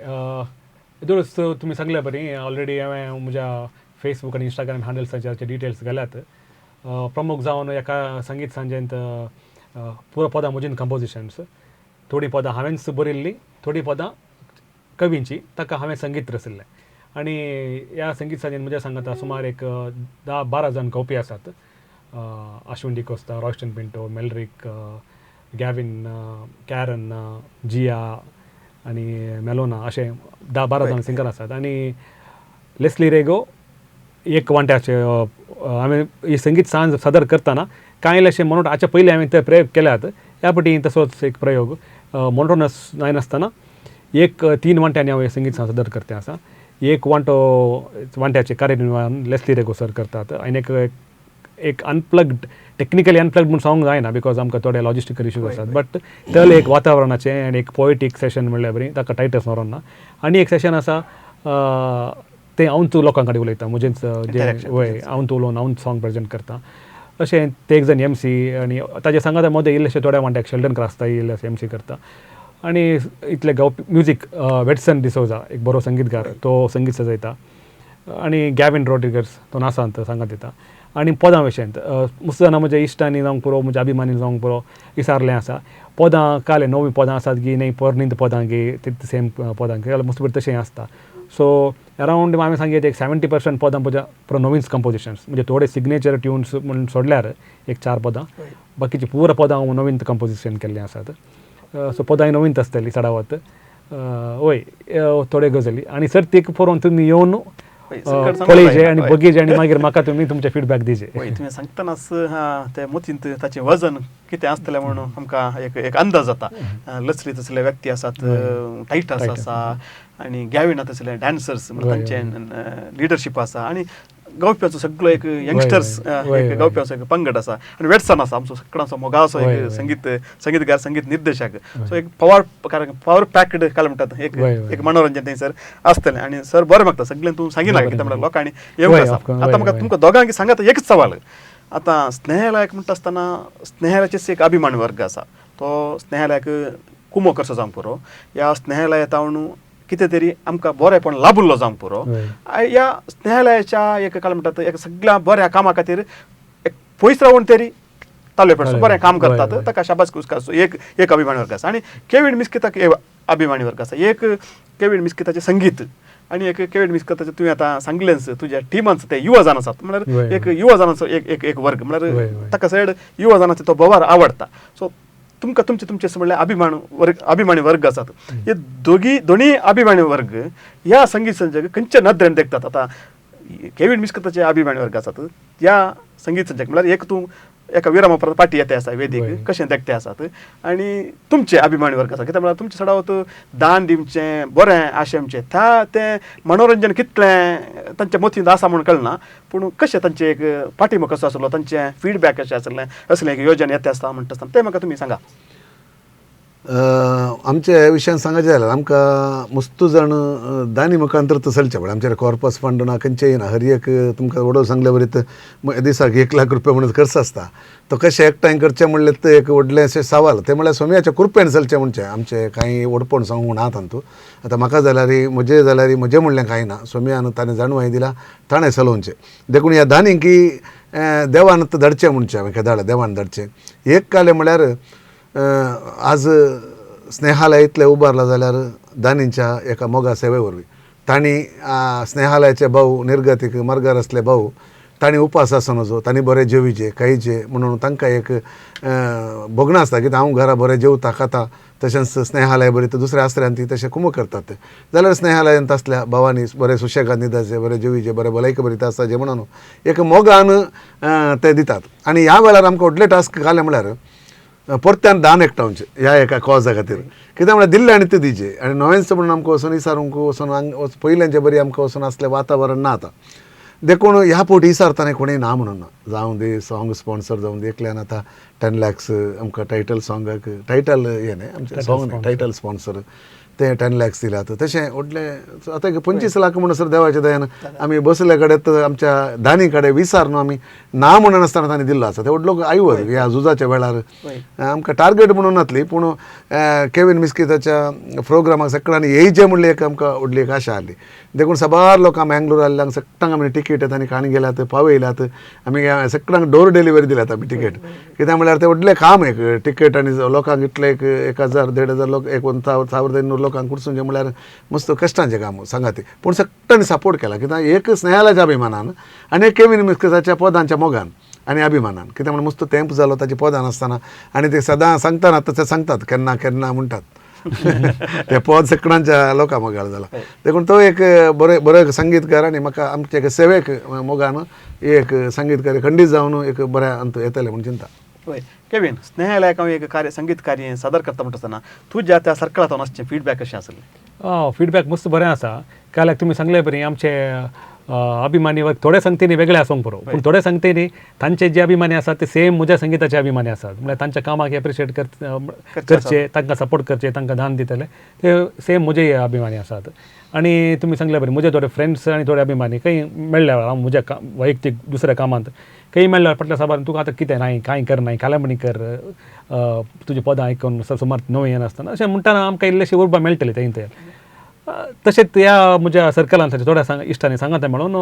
दोस्त तुमी सांगल्या बरी ऑलरेडी हांवें म्हज्या फेसबूक आनी इंस्टाग्राम हँडल्साचे डिटेल्स घाल्यात. प्रमुख जावन एका संगीत सांजेंत पुरो पदां म्हजीन कंपोजिशन्स थोडीं पदां हांवेंच बरयल्लीं थोडीं पदां कवींची ताका हांवें संगीत रचिल्लें आनी ह्या संगीत सांजेन म्हज्या सांगाता सुमार एक 10-12 जाण गावपी आसात. Ashwin D'Costa, Royston Pinto, Melrick, Gavin, Karen, Jiya आनी मेलोना अशे 10-12 जाण सिंगर आसात. आनी लेस्ली रेगो एक वांट्याचे हांवें ही संगीत सांज सादर करतना कांय अशें मोनोट हाच्या पयलीं हांवें ते प्रयोग केल्यात. ह्या पटी तसोच एक प्रयोग मोनोटोनस जायनासतना एक 3 वांट्यांनी हांव संगीत सांज सादर करते आसा. एक वांटो वांट्याचे कार्यनिर्वाहन लेस्ली रेगो सर करतात आनी एक एक अनप्लग्ड, टेक्निकली अनप्लग्ड म्हूण सांगूंक जायना because आमकां थोडे लॉजिस्टिकल इश्यूज आसात, बट तल एक वातावरणाचें आनी एक पोएटीक सेशन म्हणल्यार बरी ताका टायटस व्हरोन ना. आनी एक सेशन आसा तें हांवच लोकां कडेन उलयता, म्हजेंच जें वय हांवच उलोवन हांवच सॉंग प्रेजेंट करता अशें. ते एक जाण एम सी आनी ताजे सांगाता मदें इल्लेशे थोड्या वांट्याक शेल्डन क्रास्ता इल्लेशे एम सी करता आनी इतले गावपी म्युजीक वेटसन डिसोजा एक बरो संगीतकार तो संगीत सजयता आनी गॅविन रॉड्रिगर्स तो नासांत सांगात दिता. आनी पदां विशयांत मुस्त जाणां म्हज्या इश्टांनी जावंक पुरो, म्हज्या अभिमानी जावंक पुरो विचारलें आसा, पदां काले नवीं पदां आसात गी न्ही पोरणीं पदां गी ते सेम पदां जाल्यार मुस्त तशें आसता. सो अरावंड हांवें सांगीत एक 70% पदां म्हज्या पुरो नवीच कंपोजिशन्स, म्हणजे थोडे सिग्नेचर ट्युन्स म्हूण सोडल्यार एक 4 पदां, बाकीची पुरा पदां हांव नवीन कंपोजिशन केल्लीं आसात. सो पदांय नवीन आसतलीं चडावत वय थोडे गजली आनी सर्तीक पळोवन तुमी येवन पळयचे आनी बगीचे आनी मागीर म्हाका तुमी तुमचे फिडबॅक दिजे. तुवें सांगतनाच ते मोतींत ताचें वजन कितें आसतलें म्हणून आमकां एक एक अंदाज जाता. लचरी तसले व्यक्ती आसात, टायटस आसा आनी गॅविना तसले डान्सर्स, तांचे लिडरशीप आसा आनी गावप्याचो सगळो एक यंगस्टर्स एक गावप्याचो एक पंगड आसा आनी वेटसन आसा आमचो सगळ्यांचो मोगाचो एक संगीतकार संगीत निर्देशक. सो एक पावर पॅक्ड काय म्हणटात एक एक मनोरंजन थंयसर आसतलें. आनी सर बरें मागता सगळें तूं सांगिना कितें म्हणल्यार लोकांनी येवंक आसा. आतां म्हाका तुमकां दोगांक सांगात एकच सवाल, आतां स्नेहलायक म्हणटा आसतना स्नेहलाचेच एक अभिमान वर्ग आसा, तो स्नेहलायक कुमो कसो जावंक पुरो, ह्या स्नेहलया तावन कितें तरी आमकां बरेंपण लाभिल्लो जावंक पुरो, ह्या स्नेहालयाच्या एक काय म्हणटात एक सगळ्या बऱ्या कामा खातीर एक पयस रावन तरी तालुक्या बरें काम करतात ताका शाबास कुसकासो एक एक अभिमानी वर्ग आसा. आनी केवीण मिस्किताक एक अभिमानी वर्ग आसा, एक केवीण मिस्किताचें संगीत आनी एक केवीण मिस्किताचें तुवें आतां सांगलेंच तुज्या टिमांच ते युवा जाण आसात म्हळ्यार एक युवा जाणांचो एक एक एक वर्ग म्हळ्यार ताका सायड युवा जाणांचो तो बोवार आवडटा. सो तुमकां तुमचे तुमचे म्हणल्यार अभिमानी वर्ग आसात, हे दोनी अभिमानी वर्ग ह्या संगीत संजक खंयच्या नदरेन देखतात. आतां केवीण मिस्किताचे अभिमानी वर्ग आसात ह्या संगीत संजक म्हळ्यार एक तूं एका विरामा उपरांत पाटी येते आसा वेदीक कशें देखते आसात आनी तुमचे अभिमानी वर्ग आसा कित्याक म्हळ्यार तुमचें चडावत दान दिवचें बरें आशेमचें त्या तें मनोरंजन कितलें तांच्या मतींत आसा म्हूण कळना, पूण कशें तांचें एक पाठिंबो कसो आसलो, तांचें फिडबॅक कशें आसलें, असलें एक योजन येता आसता म्हणटा आसतना तें म्हाका तुमी सांगा. आमच्या विशयान सांगाचें जाल्यार आमकां मस्तू जाण दानी मुखांतर चलचें पडलें. आमचेर कॉर्पस फंड ना, खंयचेय ना. हर एक तुमकां वडोव सांगले बरी दिसाक 1 लाख रुपया म्हणून खर्च आसता, तो कशें एकठांय करचें म्हणलें तें एक व्हडलें अशें सवाल. तें म्हणल्यार सोम्याच्या कृपेन चलचें म्हणचें आमचें कांय व्हडपण सांगूंक ना तातूंत. आतां म्हाका जाल्यार म्हजें जाल्यार म्हजें म्हणलें कांय ना, सोम्यान ताणें जाणवाय दिला ताणें चलोवचें. देखून ह्या दानींकी देवान धाडचें म्हणचें हांवें केदाळ देवान धाडचें. एक कालें म्हणल्यार आज स्नेहालय इतलें उबारलां जाल्यार दानींच्या एका मोगा सेवे वरवीं तांणी स्नेहालयाचे भाऊ निर्गतीक मार्गार आसले भाऊ तांणी उपास आसूं नजो, तांणी बरें जेवीचे खायचे म्हणून तांकां एक भोगणां आसता की हांव घरा बरें जेवता खाता, तशेंच स्नेहालय बरें दुसऱ्या आसऱ्यान ती तशें कुमो करतात. ते जाल्यार स्नेहालयांत आसल्या भावांनी बरें सुशेगाद न्हिदाचें, बरें जेवीचें, बरें भलायकी बरी आसता जें म्हणून एक मोगान ते दितात. आनी ह्या वेळार आमकां व्हडलें टास्क घालें म्हणल्यार परत्यान दान एकठांवचें ह्या एका कॉजा खातीर, कित्याक म्हळ्यार दिल्लें आनी तें दिचें आनी नवेंच म्हणून आमकां वचून विचारूंक वचून पयल्यांचे बरी आमकां वचून आसलें वातावरण ना आतां. देखून ह्या फावटी विचारतना कोणूय ना म्हणून ना, जावं दी सॉंग स्पॉन्सर जावं दी एकल्यान आतां 10 लॅक्स आमकां टायटल सॉंगाक टायटल हें न्ही आमचें सॉंग न्ही टायटल स्पॉन्सर ते 10 लॅक्स दिल्यात. तशें व्हडलें आतां 25 लाख म्हणसर देवाच्या दयान आमी बसले कडेन आमच्या दानी कडेन विचार न्हू आमी ना म्हणनासतना तांणी दिल्लो आसा. ते व्हडलो आयवज ह्या झुजाच्या वेळार आमकां टार्गेट म्हणून नासली, पूण केवीन मिस्किताच्या प्रोग्रामाक सगळ्यांनी येयचें म्हणलें एक आमकां व्हडली एक आशा आसली. देखून साबार लोकां मँगलोर आसल्यांक सगळ्यांक आमी टिकेट तांणी काणी गेल्यात पावयल्यात, आमी सगळ्यांक डोर डिलिव्हरी दिल्यात आमी टिकेट. कित्याक म्हणल्यार तें व्हडलें काम एक टिकेट आनी लोकांक इतलें एक 1000 1500 लोक 1500 लोकांक कुडसून म्हणल्यार मस्त कश्टांचें काम सांगा तें. पूण सगळ्यांनी सपोर्ट केला कित्याक एक स्नेहालयाच्या अभिमानान आनी एक केवीन मिस्किताच्या पदांच्या मोगान आनी अभिमानान. कित्याक म्हणल्यार मस्त तेंप जालो ताच्या पदान आसतना आनी ते सदां सांगतना तशें सांगतात केन्ना केन्ना म्हणटात ते पद सगळ्यांच्या लोकां मोगाळ जाला. देखून तो एक बरो बरो संगीतकार आनी म्हाका आमचे एक सेवेक मोगान एक संगीतकार खंडीत जावन एक बऱ्या अंत येतलें म्हूण चिंता. हय केवीन, स्नेहालयाक हांव एक कार्य संगीत कार्य सादर करता म्हणटा आसतना तुज्या त्या सर्कलांत आसचें फिडबॅक कशें आसलें? फिडबॅक मस्त बरें आसा. काल्याक तुमी सांगले बरी आमचे अभिमानी थोडे संगतीनी वेगळे आसूंक पुरो, पूण थोडे संगतीनी तांचे जे अभिमानी आसात ते सेम म्हज्या संगिताचे अभिमानी आसात. म्हळ्यार तांच्या कामाक एप्रिशिएट करचे, तांकां सपोर्ट करचे, तांकां दान दितले, ते सेम म्हजेय अभिमानी आसात. आनी तुमी सांगले बरें, म्हजे थोडे फ्रेंड्स आनी थोडे अभिमानी खंय मेळ्ळ्या हांव म्हज्या वैयक्तीक दुसऱ्या कामांत खंय मेळ्ळ्या फाटल्या साबार तुका आतां कितें नाय कांय कर नाय काल्यामणी कर, तुजी पदां आयकून सुमार नवें येनासतना अशें म्हणटना आमकां इल्लेशी उर्बा मेळटली थंय थंय. तशेंच ह्या म्हज्या सर्कलान थोड्या इश्टांनी सांगता म्हणून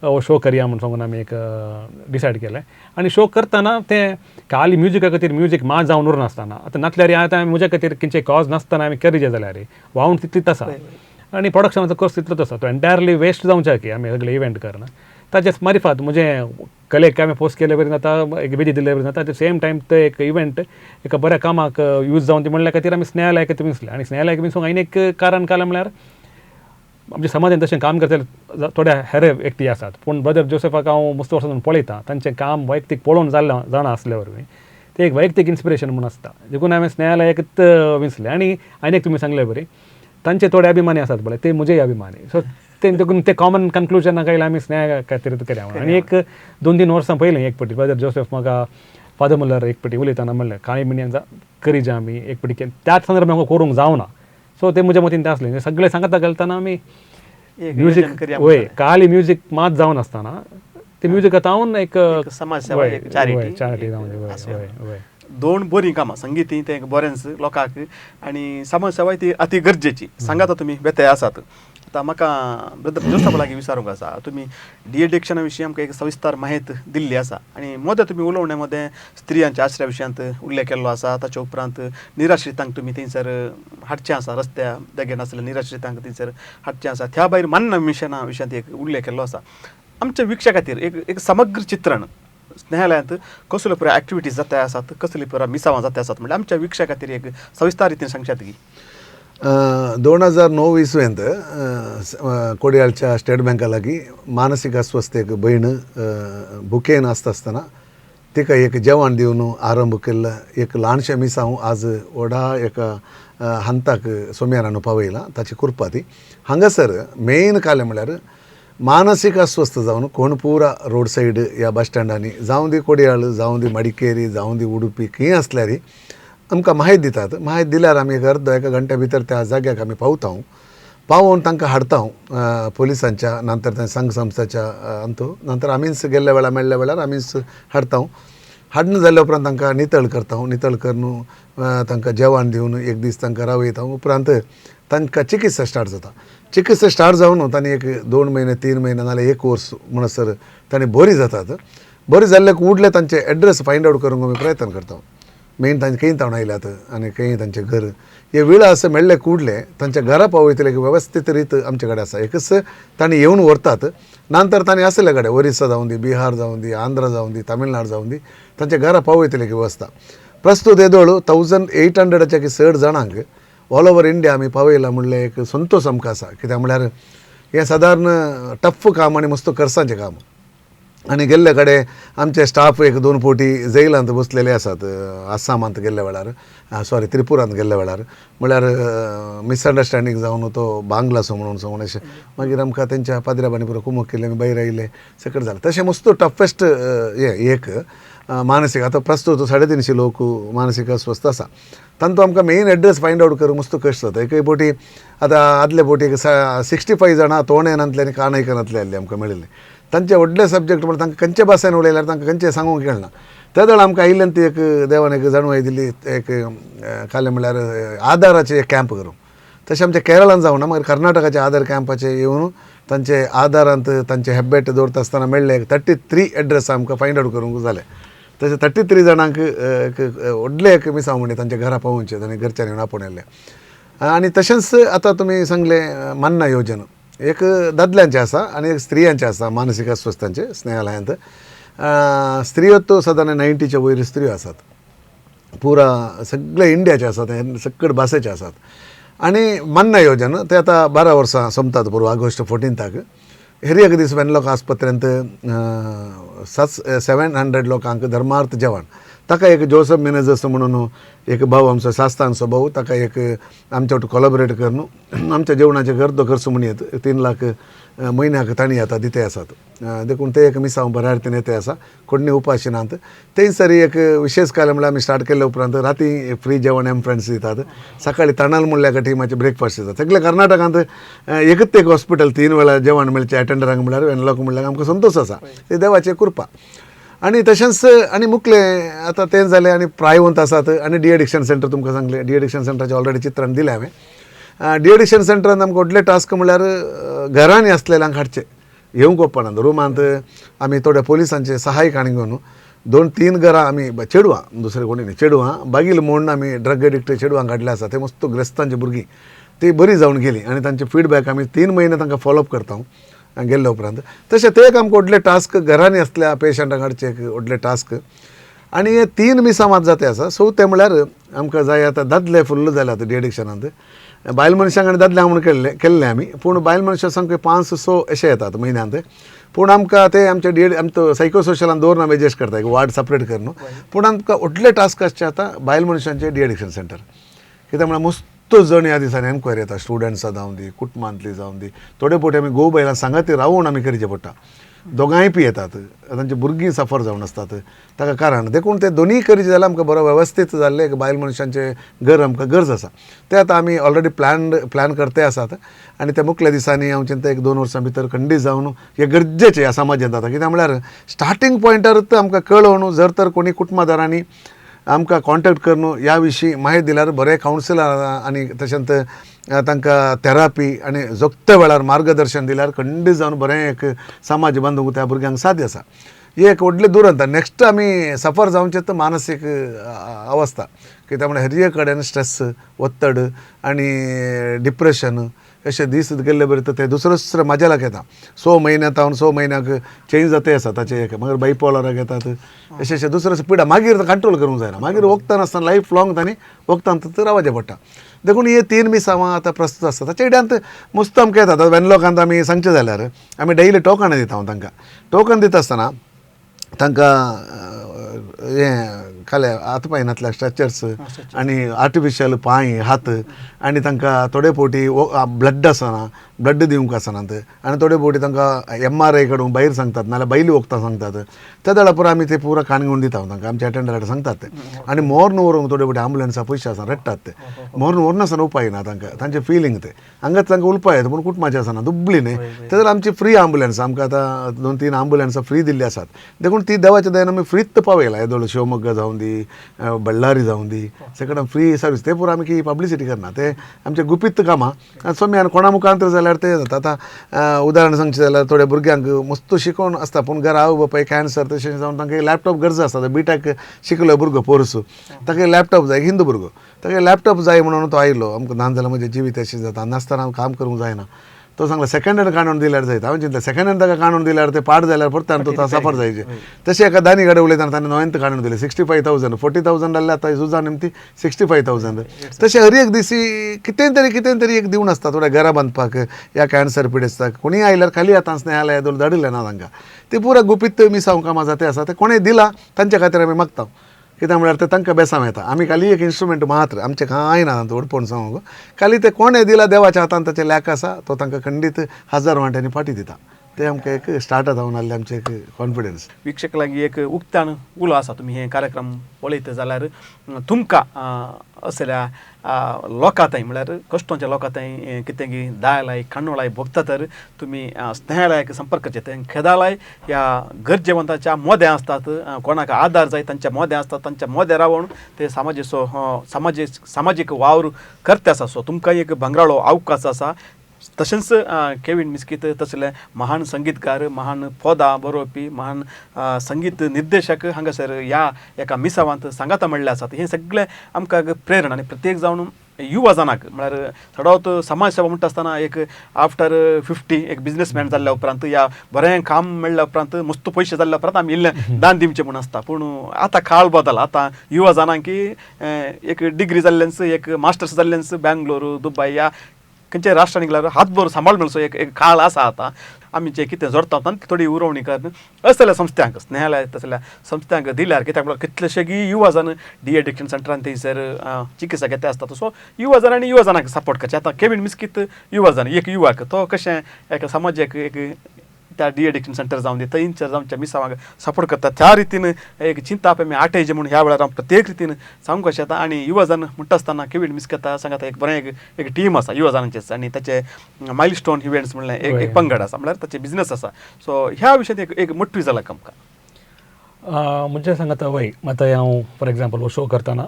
हो शो करया म्हूण सांगून आमी एक डिसायड केलें. आनी शो करतना तें खाली म्युजिका खातीर म्युजीक मात जावन उरनासतना, आतां नासल्यार आतां म्हज्या खातीर खंयचे कॉज नासतना आमी करीजे जाल्यार वावून तितलीच आसा आनी प्रोडक्शनाचो खर्च तितलोच आसा, तो एंटायरली वेस्ट जावच्या की आमी सगळे इव्हेंट करना. ताचे मारिफात म्हजें कलेक आमी पोस्ट केले बरी जाता, एक विधी दिल्ले बरी जाता, एट सेम टायम ते एक इव्हेंट एका बऱ्या कामाक यूज जावन ती म्हणल्या खातीर आमी स्नेहालयाक विसले. आनी स्नेहालयाक विसूंक आनी एक कारण कालें म्हळ्यार आमच्या समाजान तशें काम करतले थोड्या हेर व्यक्ती आसात, पूण ब्रदर जोसेफाक हांव मस्त वर्सां पळयतां, तांचें काम वैयक्तीक पळोवन जाल्लें जाणा आसल्या वरवीं तें एक वैयक्तीक इन्स्पिरेशन म्हूण आसता, देखून हांवें स्नेहालयाकच विसलें. आनी आनी एक तुमी सांगले बरी तांचे थोडे अभिमानी आसात पळय, ते म्हजेय अभिमानी, सो ते देखून ते कॉमन कन्क्लुजनाक आयले आमी स्नेहा खातीर केलें. आनी एक 2-3 वर्सां पयलीं एक पटी ब्रदर जोसेफ म्हाका फादर मुल्लर एक पटी उलयतना म्हणलें काळी मिणयान करीजा आमी एक पटी केली, त्याच संदर्भात म्हाका करूंक जावना, सो ते म्हज्या मतीन तें आसलें. सगळें सांगता घालतना आमी म्युजीक वय काली म्युजीक मात जावन आसतना ते म्युजिकांत हांव एक समाजसेवा चॅरिटी जावन दोन बरीं कामां संगीत तें एक बरेंच लोकांक आनी समाजसेवा ती अति गरजेची सांगात तुमी बेते आसात. आतां म्हाका ब्रदर जोसेफा लागीं विचारूंक आसा, तुमी डिएडिक्शना विशीं आमकां एक सविस्तर माहिती दिल्ली आसा आनी मदें तुमी उलोवण्या मदें स्त्रियांच्या आश्रया विशयांत उल्लेख केल्लो आसा, ताच्या उपरांत निराश्रितांक तुमी थंयसर हाडचें आसा, रस्त्या देगेन आसल्या निराश्रितांक थंयसर हाडचें आसा, त्या भायर मान्ना मिशना विशयांत एक उल्लेख केल्लो आसा. आमच्या विक्षा खातीर एक एक समग्र चित्रण स्नेहालयांत कसल्यो पुराय एक्टिविटीज जाता आसात, कसली पुराय मिसावां जाता आसात म्हणल्यार आमच्या विक्षा खातीर एक सविस्तर रितीन सांगशात की. 2009 इसवेंत कोडियाळच्या स्टेट बँका लागीं मानसीक अस्वस्थ एक भयण भुकेन आसता आसतना तिका एक जेवण दिवन आरंभ केल्लो एक ल्हानशें मिसांव आज व्हडा एका हंताक सोम्यारान पावयलां, ताची कृपा ती. हांगासर मेन कालें म्हळ्यार मानसीक अस्वस्थ जावन कोण पुरा रोड सायड ह्या बस स्टँडांनी जावं दी कोडियाळ, जावं दी मडिकेरी, जावं दी उडुपी, खंय आसल्यार आमकां माहिती दितात. माहिती दिल्यार आमी एक अर्द एका घंट्या भितर त्या जाग्याक आमी पावता, पावोवन तांकां हाडता पोलिसांच्या, नंतर त्या संघ संस्थाच्या अंतू, नंतर आमीच गेल्ल्या वेळार मेळ्ळ्या वेळार आमीच हाडता. हाडून जाल्या उपरांत तांकां नितळ करता, नितळ करून तांकां जेवण दिवन एक दीस तांकां रावयता, उपरांत तांकां चिकित्सा स्टार्ट जाता. चिकित्सा स्टार्ट जावन तांणी एक 2 म्हयने 3 म्हयने नाजाल्यार 1 वर्स म्हणसर तांणी बरी जातात. बरी जाल्ल्याक उडले तांचे एड्रेस फायंड आवट करूंक आमी प्रयत्न करता. मेन तांचे खंय तावन आयल्यात आनी खंय तांचें घर हे वेळा असं मेळ्ळे कुडले तांच्या घरा पावयतले एक वेवस्थीत रीत आमचे कडेन आसा. एकच तांणी येवन व्हरतात, नंतर तांणी आसले कडेन ओरिसा जावं दी, बिहार जावं दी, आंध्रा जावं दी, तामिळनाड जावं दी, तांच्या घरा पावयतले एक वेवस्था. प्रस्तुत येदोळ 1800 चड जाणांक ऑल ओवर इंडिया आमी पावयला म्हणलें एक संतोश आमकां आसा. कित्याक म्हळ्यार हें सादारण टफ काम आनी मस्त खर्चाचें काम. आनी गेल्ले कडेन आमचे स्टाफ 1-2 फावटी जैलांत बसलेले आसात, आसामांत गेल्ल्या वेळार, सॉरी त्रिपुरांत गेल्ल्या वेळार, म्हळ्यार मिसअंडरस्टँडींग जावन तो बांगलासो म्हणून सांगून अशें मागीर आमकां तेंच्या पाद्र्याबांनी पुरो कुमक केली, आमी भायर आयले, सकट जालें. तशें मस्त टफेस्ट हें एक मानसीक. आतां प्रस्तुत 350 लोक मानसीक अस्वस्थ आसा, तांतूं आमकां मेन एड्रेस फायंड आवट करूंक मस्त कश्ट जाता. एकय फावटी आतां आदले फावटी एक 65 जाणां तोंड येनातले आनी कान आयकनातले आसले आमकां मेळिल्ले. तांचे व्हडले सब्जेक्ट म्हळ्यार तांकां खंयचे भाशेन उलयल्यार तांकां खंयचें सांगूंक मेळना. त्या वेळार आमकां आयिल्ल्यान ती एक देवान एक जाणवाय दिली, एक कालें म्हळ्यार आदाराचे एक कॅम्प करूंक. तशें आमच्या केरळान जावना, मागीर कर्नाटकाचे आदार कॅम्पाचे येवन तांचे आदारांत तांचे हेब्बेट दवरता आसतना मेळ्ळे 33 एड्रेस आमकां फायंड आवट करूंक जालें. तशें 33 जाणांक एक व्हडलें एक मिसांव म्हणजे तांच्या घरा पावोवचें आनी घरच्यांनी येवन आपोवन येयल्लें. आनी तशेंच आतां तुमी सांगलें मन्ना योजना एक दादल्यांचें आसा आनी एक स्त्रियांचें आसा, मानसीक अस्वस्थांचें स्नेहालयांत. स्त्रियो तो सादारण 90च्या वयर स्त्रियो आसात, पुरा सगळे इंडियाचे आसात, सगळे भाशेचे आसात. आनी मन्ना योजना ते आतां 12 वर्सां सोंपतात पुरो ऑगस्ट 14 हेर एक दीस वेनलॉक आस्पत्रेंत 700 लोकांक धर्मार्थ जेवण, ताका एक जोसफ मेनेजर्स म्हणून एक भाव आमचो सास्तानचो भाऊ ताका एक आमच्या वाट कोलॅबरेट करून आमच्या जेवणाचे अर्दो खर्च म्हण येत 3 लाख म्हयन्याक तांणी आतां दिते आसात. देखून ते एक मिसांव बऱ्या रितीन येते आसा, कोणी उपाशी नात. थंयसर एक विशेष काल म्हणल्यार आमी स्टार्ट केले उपरांत राती फ्री जेवण एम फ्रेंड्स दितात, सकाळी तणाल म्हणल्यार एका टिमाचे ब्रेकफास्ट दितात. सगळे कर्नाटकांत एकच एक हॉस्पिटल 3 वेळा जेवण मेळचें अटेंडरांक म्हणल्यार वेनलॉक म्हणल्यार आमकां संतोश आसा, ते देवाची कृपा. आनी तशेंच आनी मुखलें आतां तें जालें. आनी प्रायवंत आसात आनी डी एडिक्शन सेंटर तुमकां सांगलें, डी एडिक्शन सेंटराचें ऑलरेडी चित्रान दिलें हांवें. डी एडिक्शन सेंटरान आमकां व्हडले टास्क म्हणल्यार घरांनी आसलेल्यांक हाडचें, येवंक वचपाना. रुमांत आमी थोड्या पोलिसांचे सहाय्य काणी घेवन 2-3 घरां आमी चेडवां, दुसरे कोणी न्ही, चेडवां बागील म्हणून आमी ड्रग एडिक्ट चेडवांक हाडले आसा. ते मस्त ग्रेस्तांची भुरगीं ती बरी जावन गेली आनी तांचे फिडबॅक आमी 3 म्हयने तांकां फॉलोअप करता गेल्ले उपरांत. तशें ते एक आमकां व्हडले टास्क घरांनी आसल्या पेशंटांक हाडचें एक व्हडलें टास्क. आनी हे 3 मिसांवात जाते आसा. सो तें म्हणल्यार आमकां जाय आतां दादले फुल्ल जाले आतां डी एडिक्शनांत, बायल मनशांक आनी दादल्यांक म्हूण केल्लें आमी, पूण बायल मनशां सामकें 5-6 अशें येतात म्हयन्यांत. पूण आमकां ते आमचे डी आमचो सायकोसोशलान दवरून आमी एडजस्ट करता, एक वार्ड सेपरेट करून. पूण आमकां व्हडले टास्क आसचे आतां बायल मनशांचे डी एडिक्शन सेंटर, कित्याक म्हळ्यार मस्त जण ह्या दिसांनी एनक्वायरी येता, स्टुडंट्सां जावं दी, कुटुंबांतली जावं दी, थोडे फावटी आमी घोव बायलां सांगाती रावून आमी करचें पडटा. दोगांय पी येतात, तांची भुरगीं सफर जावन आसतात ताका कारण. देखून ते दोनूय करचें जाल्यार आमकां बरो वेवस्थीत जाल्लें एक बायल मनशांचें घर आमकां गरज आसा. तें आतां आमी ऑलरेडी प्लॅन करते आसात आनी त्या मुखल्या दिसांनी हांव चिंता 1-2 वर्सां भितर खंडीत जावन हें गरजेचें ह्या समाजांत आतां. कित्याक म्हळ्यार स्टार्टींग पॉयंटारूच आमकां कळोवन जर तर कोणी कुटुंबादारांनी आमकां कॉन्टेक्ट करून ह्या विशीं म्हायती दिल्यार बरें कावन्सिलर आनी तशेंच तांकां थेरापी आनी जोगत्या वेळार मार्गदर्शन दिल्यार खंडीत जावन बरें एक समाज बांदूंक त्या भुरग्यांक साध्य आसा. ही एक व्हडली दुरंत. नेक्स्ट आमी सफर जावचें तर मानसीक अवस्था, कित्याक म्हळ्यार हर एक कडेन स्ट्रेस, ಒತ್ತಡ आनी डिप्रेशन अशें दीस गेल्ले बरें तर ते दुसरो दुसरो मजालाक येता. 6 म्हयन्या तावन 6 म्हयन्याक चेंज जाता आसा ताचे एक, मागीर बायपोलराक येतात अशें अशें दुसरो पिडा मागीर कंट्रोल करूंक जायना, मागीर वखदां नासतना लायफ लॉंग तांणी वखदां रावचें पडटा. देखून हे 3 मिसांवां आतां प्रस्तुत आसता. ताच्या इड्यांत मस्त आमकां येता. आतां वेनलॉकांत आमी सांगचें जाल्यार आमी डेली टोकन दिता तांकां. टोकन दिता आसतना तांकां हें खाले हात पांय नासल्या स्ट्रेचर्स आनी आर्टिफिशियल पांय हात आनी तांकां थोडे फावटी ब्लड आसना, ब्लड दिवंक आसनात आनी थोडे फावटी तांकां MRI काडूंक भायर सांगतात नाल्यार भायली वखदां सांगतात. त्या वेळा पुरो आमी ते पुरो कान घेवन दिता तांकां, आमच्या अटेंडराक सांगतात ते. आनी मोर्न व्हरूंक थोडे फावटी एम्बुलन्सा पयशे आसना, रडटात ते, मोर्न व्हरनासतना उपाय ना तांकां, तांचें फिलींग ते हांगाच तांकां उलपाय येता पूण कुटुंबाचें आसना, दुबळी न्ही. ते जाल्यार आमची फ्री एम्बुलन्स आमकां आतां 2-3 एम्बुलन्सां फ्री दिल्ली आसात. देखून ती देवाच्या दयेन आमी फ्रीच पावयला. येदोळ शिवमोग्गा जावं दी, बल्लारी जावं दी, सगळें फ्री सर्वीस. ते पुरो आमी की पब्लिसिटी करना, ते आमचे गुपीत कामां सोमी आनी कोणा मुखांत जाल्यार ते जाता. आतां उदाहरण सांगचें जाल्यार थोड्या भुरग्यांक मस्त शिकोवन आसता पूण घरा आवय बापाय कॅन्सर तशें जावन तांकां लॅपटॉप गरज आसता. बीटॅक शिकलो भुरगो पोरसू, ताका लॅपटॉप जाय, हिंदू भुरगो, ताका लॅपटॉप जाय म्हणून तो आयलो. आमकां ना जाल्यार म्हजें जिवीत अशें जाता, नासतना हांव काम करूंक जायना. तो सांगला सेकंड हँड काडून दिल्यार जायता. हांवें चिंतलें सेकंड हँड ताका काडून दिल्यार ते पाड जाल्यार परत आनी तो सफर जायचे. तशें एका दानी कडेन उलयतना ताणें नवेंत काडून दिलें 65,000, 40,000 जाल्यार आतां जुजा निमती 65,000. तशें हर एक दिसी कितें तरी कितें तरी एक दिवन आसता. थोड्या घरां बांदपाक या कॅन्सर पिडेस्ताक कोणीय आयल्यार खाली आतां स्नेहालय धाडिल्लें ना तांकां, ते पुरा गुपीत मिसांव कामां जाते आसा. ते कोणें दिलां तांच्या खातीर आमी मागता, कित्याक म्हळ्यार ते तांकां बेसांव येता. आमी खाली एक इन्स्ट्रुमेंट मात्र, आमचें कांय ना व्हडपण सांगूंक. खाली ते कोणें दिलां देवाच्या हातान ताचें लेख आसा, तो तांकां खंडीत 1000 वांट्यांनी फाटी दिता. ते आमकां एक स्टार्ट जावन आहलें आमचें एक कॉन्फिडन्स. वीक्षक लागीं एक उक्ताण उलो आसा, तुमी हे कार्यक्रम पळयता जाल्यार तुमकां असल्या लोकां थंय म्हळ्यार कश्टोंच्या लोकां थंय कितें दायलाय काणोळाय भोगता तर तुमी स्नेहालयाक संपर्क करचे. थंय खेदालाय ह्या गरजेवंताच्या मोदें आसतात, कोणाक आदार जाय तांच्या मोदें आसतात, तांच्या मोदें रावन ते समाजेचो सामाजीक वावर करते आसा. सो तुमकां एक भांगराळो अवकाश आसा. तशेंच केवीन मिस्कीत तसले महान संगीतकार, महान पदां बरोवपी, महान संगीत निर्देशक हांगासर ह्या एका मिसावांत सांगाता म्हणले आसात. हें सगळें आमकां प्रेरणा आनी प्रत्येक जावन युवा जाणाक म्हळ्यार चडावत समाज सेवा म्हणटा आसतना एक आफ्टर 50 एक बिजनेसमॅन जाल्ल्या उपरांत या बरें काम मेळ्ळ्या उपरांत मस्त पयशे जाल्ल्या उपरांत आमी इल्लें दान दिवचें म्हूण आसता. पूण आतां काळ बदल, आतां युवा जाणांक की एक डिग्री जाल्ल्यांच, एक मास्टर्स जाल्ल्यांच बँगलोर, दुबय ह्या खंयच्या राष्ट्रान गेल्यार हातभर सांबाळ मेळचो एक एक काळ आसा. आतां आमी जे कितें जोडटा तांतली थोडी उरोवणी करून असल्या संस्थांक स्नेहालय तसल्या संस्थांक दिल्यार, कित्याक म्हणल्यार कितलेशेगी युवा जाण डी एडिक्शन सेंटरान थंयसर चिकित्सा घेता आसता. सो युवा जाण आनी युवा जाणांक सपोर्ट करचें. आतां केवीन मिस्कीत युवा जाण एक युवाक तो कशें एका समाजाक एक त्या डी एडिक्शन सेंटर जावन दी थंयसर जावच्या मिसावांक सपोर्ट करता, त्या रितीन एक चिंताप आमी आटयचें म्हूण ह्या वेळार हांव प्रत्येक रितीन सांगूंक शकता. आनी युवा जाण म्हणटा आसतना केवीन मिस्कता सांगता एक बरें एक एक टीम आसा युवा जाणांचेच आनी ताचे मायल स्टोन इव्हेंट्स म्हणलें एक एक पंगड आसा, म्हणल्यार ताचे बिजनस आसा. सो ह्या विशयान एक एक मोटवी जाला आमकां. म्हणजे सांगता वय आतां हांव फॉर एक्झाम्पल हो शो करतना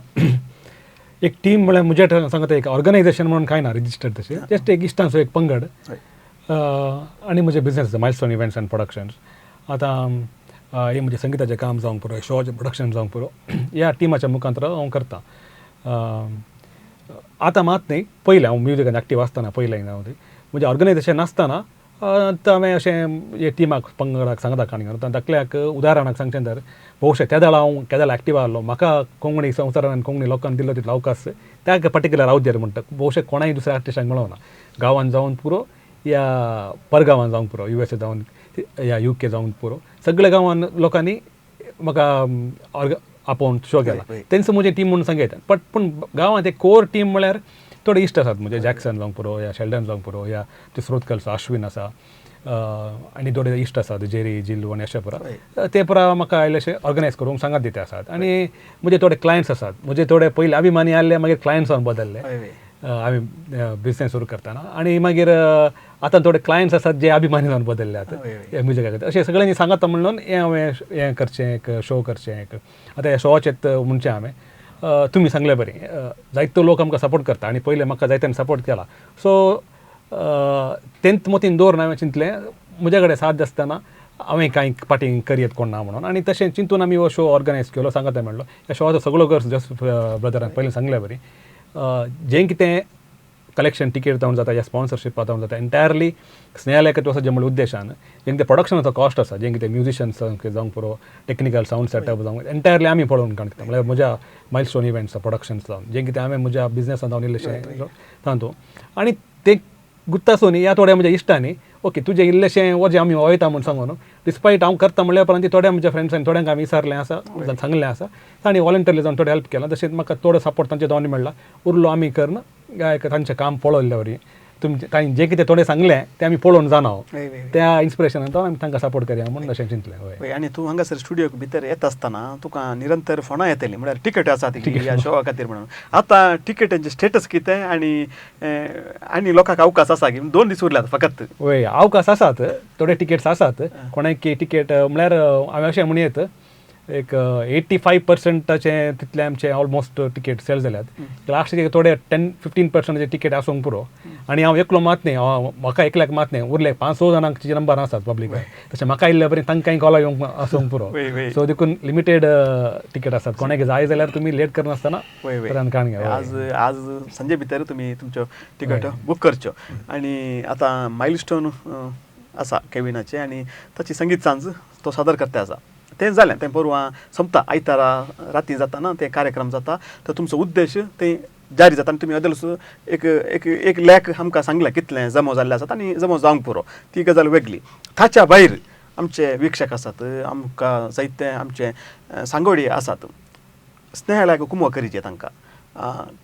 एक टीम म्हळ्यार म्हज्या सांगता एक ऑर्गनायझेशन म्हणून कांय ना रजिस्टर्ड तशें, जस्ट एक इश्टांचो एक पंगड आनी म्हजें बिजनेस आसा मायलस्टोन इव्हेंट्स अँड प्रोडक्शन्स. आतां हें म्हजें संगिताचें काम जावंक पुरो, शोचें प्रोडक्शन जावंक पुरो, ह्या टिमाच्या मुखांतर हांव करतां. आतां मात न्ही, पयलें हांव म्युजिकान एक्टीव आसतना पयलें हांव म्हजें ऑर्गनायझेशन नासतना हांवें अशें हे टिमाक पंगडाक सांगता काणी. आतां धाकल्याक उदाहरणाक सांगचें तर भोवशे त्या वेळार हांव केदाळ एक्टीव आहलो, म्हाका कोंकणी संवसारान कोंकणी लोकांक दिल्लो तितलो अवकाश त्या पर्टिक्युलर अवधेर म्हणटा भोवशे कोणाय दुसऱ्या आर्टिस्टाक मेळोना. गांवांत जावन पुरो या परगांवान जावंक पुरो, USA जावन या UK जावंक पुरो, सगळ्या गांवान लोकांनी म्हाका आपोवन शो केला, तेंचो म्हजें टीम म्हणून सांगयता. बट पूण गांवांत एक कोर टीम म्हळ्यार थोडे इश्ट आसात म्हजे, जॅक्सन जावंक पुरो या शेल्डन जावंक पुरो या तिसरोत कल्सो अश्विन आसा आनी थोडे इश्ट आसात जेरी जिल्लू आनी अशें पुरा, ते पुरा म्हाका आयले अशें ऑर्गनायज करूंक सांगात दिता आसात. आनी म्हजे थोडे क्लायंट्स आसात, म्हजे थोडे पयले अभिमानी आहले मागीर क्लायंट्स जावन बदलले आमी बिजनेस सुरू करतना, आनी मागीर आतां थोडे क्लायंट्स आसात जे अभिमानी जावन बदलले आतां ह्या म्युजिका खातीर. अशें सगळ्यांनी सांगता म्हणून हें हांवें हें करचें एक शो करचें एक. आतां ह्या शोचें म्हणचें हांवें तुमी सांगले बरें जायतो लोक आमकां सपोर्ट करता आनी पयलें म्हाका जायत्यान सपोर्ट केला. सो तेंच मतीन दवरून हांवें चिंतलें म्हज्या कडेन साध्य आसतना हांवें कांय पाटी करयेत कोण ना म्हणून, आनी तशें चिंतून आमी हो शो ऑर्गनायज केलो. सांगता म्हणलो ह्या शोचो सगळो खर्च जस्ट ब्रदरान पयलीं सांगले बरी जें कितें कलेक्शन टिकेट जावन जाता या स्पॉन्सरशीप जावन जाता एंटायरली स्नेहालय वचचें म्हणल्या उद्देशान जें कितें प्रोडक्शनाचो कॉस्ट आसा, जें कितें म्युजिशन्स जावंक पुरो, टेक्निकल सावंड सेटअप जावंक एंटायरली आमी पळोवन काडटा. म्हळ्यार म्हज्या मायलस्टोन इव्हेंट्स प्रोडक्शन्स जावन जें कितें हांवें म्हज्या बिजनेसान जावन इल्लेशें तातूंत आनी ते गुत्तासून ह्या थोड्या म्हज्या इश्टांनी ओके तुजें इल्लेशें वजें आमी वयता म्हूण सांगून डिस्पायट हांव करता म्हणल्या उपरांत थोड्या म्हज्या फ्रेंड्सांनी थोड्यांक हांवें विचारलें आसा सांगलें आसा, तांणी वॉलंटरली जावन थोडें हेल्प केलां. तशेंच म्हाका थोडो सपोर्ट तांचे दोनी मेळ्ळा. उरलो आमी करन तांचें काम पळयल्ले वरी तुमचें तांणी जें कितें थोडें सांगलें तें आमी पळोवन जाणा त्या इन्स्पिरेशनान आमी तांकां सपोर्ट करया म्हूण अशें चिंतलें. हय. आनी तूं हांगासर स्टुडियोक भितर येता आसतना तुका निरंतर फोनां येतलीं म्हळ्यार टिकेट आसा ती ह्या शोआ खातीर म्हणून. आतां टिकेटांचें स्टेटस कितें आनी आनी लोकांक अवकाश आसा की 2 दीस उरल्यात फकत? वय अवकाश आसात, थोडे टिकेट्स आसात. कोणाक टिकेट म्हळ्यार हांवें अशें म्हणयेत एक 85% तितले आमचे ऑलमोस्ट टिकेट सेल जाल्यात. लास्ट थोडे 10-15% टिकेट आसूंक पुरो. आनी हांव एकलो मात न्ही, हांव म्हाका एकल्याक मात न्ही, उरले 5-6 जाणांचे नंबर आसात पब्लिकाक, तशें म्हाका आयिल्ले बरें तांकांय कॉल येवंक आसूंक पुरो. सो देखून लिमिटेड टिकेट आसात. कोणाक जाय जाल्यार तुमी लेट करनासतना काण घेया. आज आज संजे भितर तुमी तुमच्यो टिकेट बूक करच्यो. आनी आतां मायलस्टोन आसा केविनाचें आनी ताची संगीत सांज तो सादर करता आसा. तें जालें तें परवां सोंपता आयतारा राती जाता ना तें कार्यक्रम जाता, तर तुमचो उद्देश तें जारी जाता आनी तुमी अदल्स एक एक एक लेख आमकां सांगलें कितलें जमो जाल्लें आसात आनी जमो जावंक पुरो, ती गजाल वेगळी. ताच्या भायर आमचे वीक्षक आसात, आमकां जायते आमचे सांगोडी आसात, स्नेहालयाक कुमो करीचे तांकां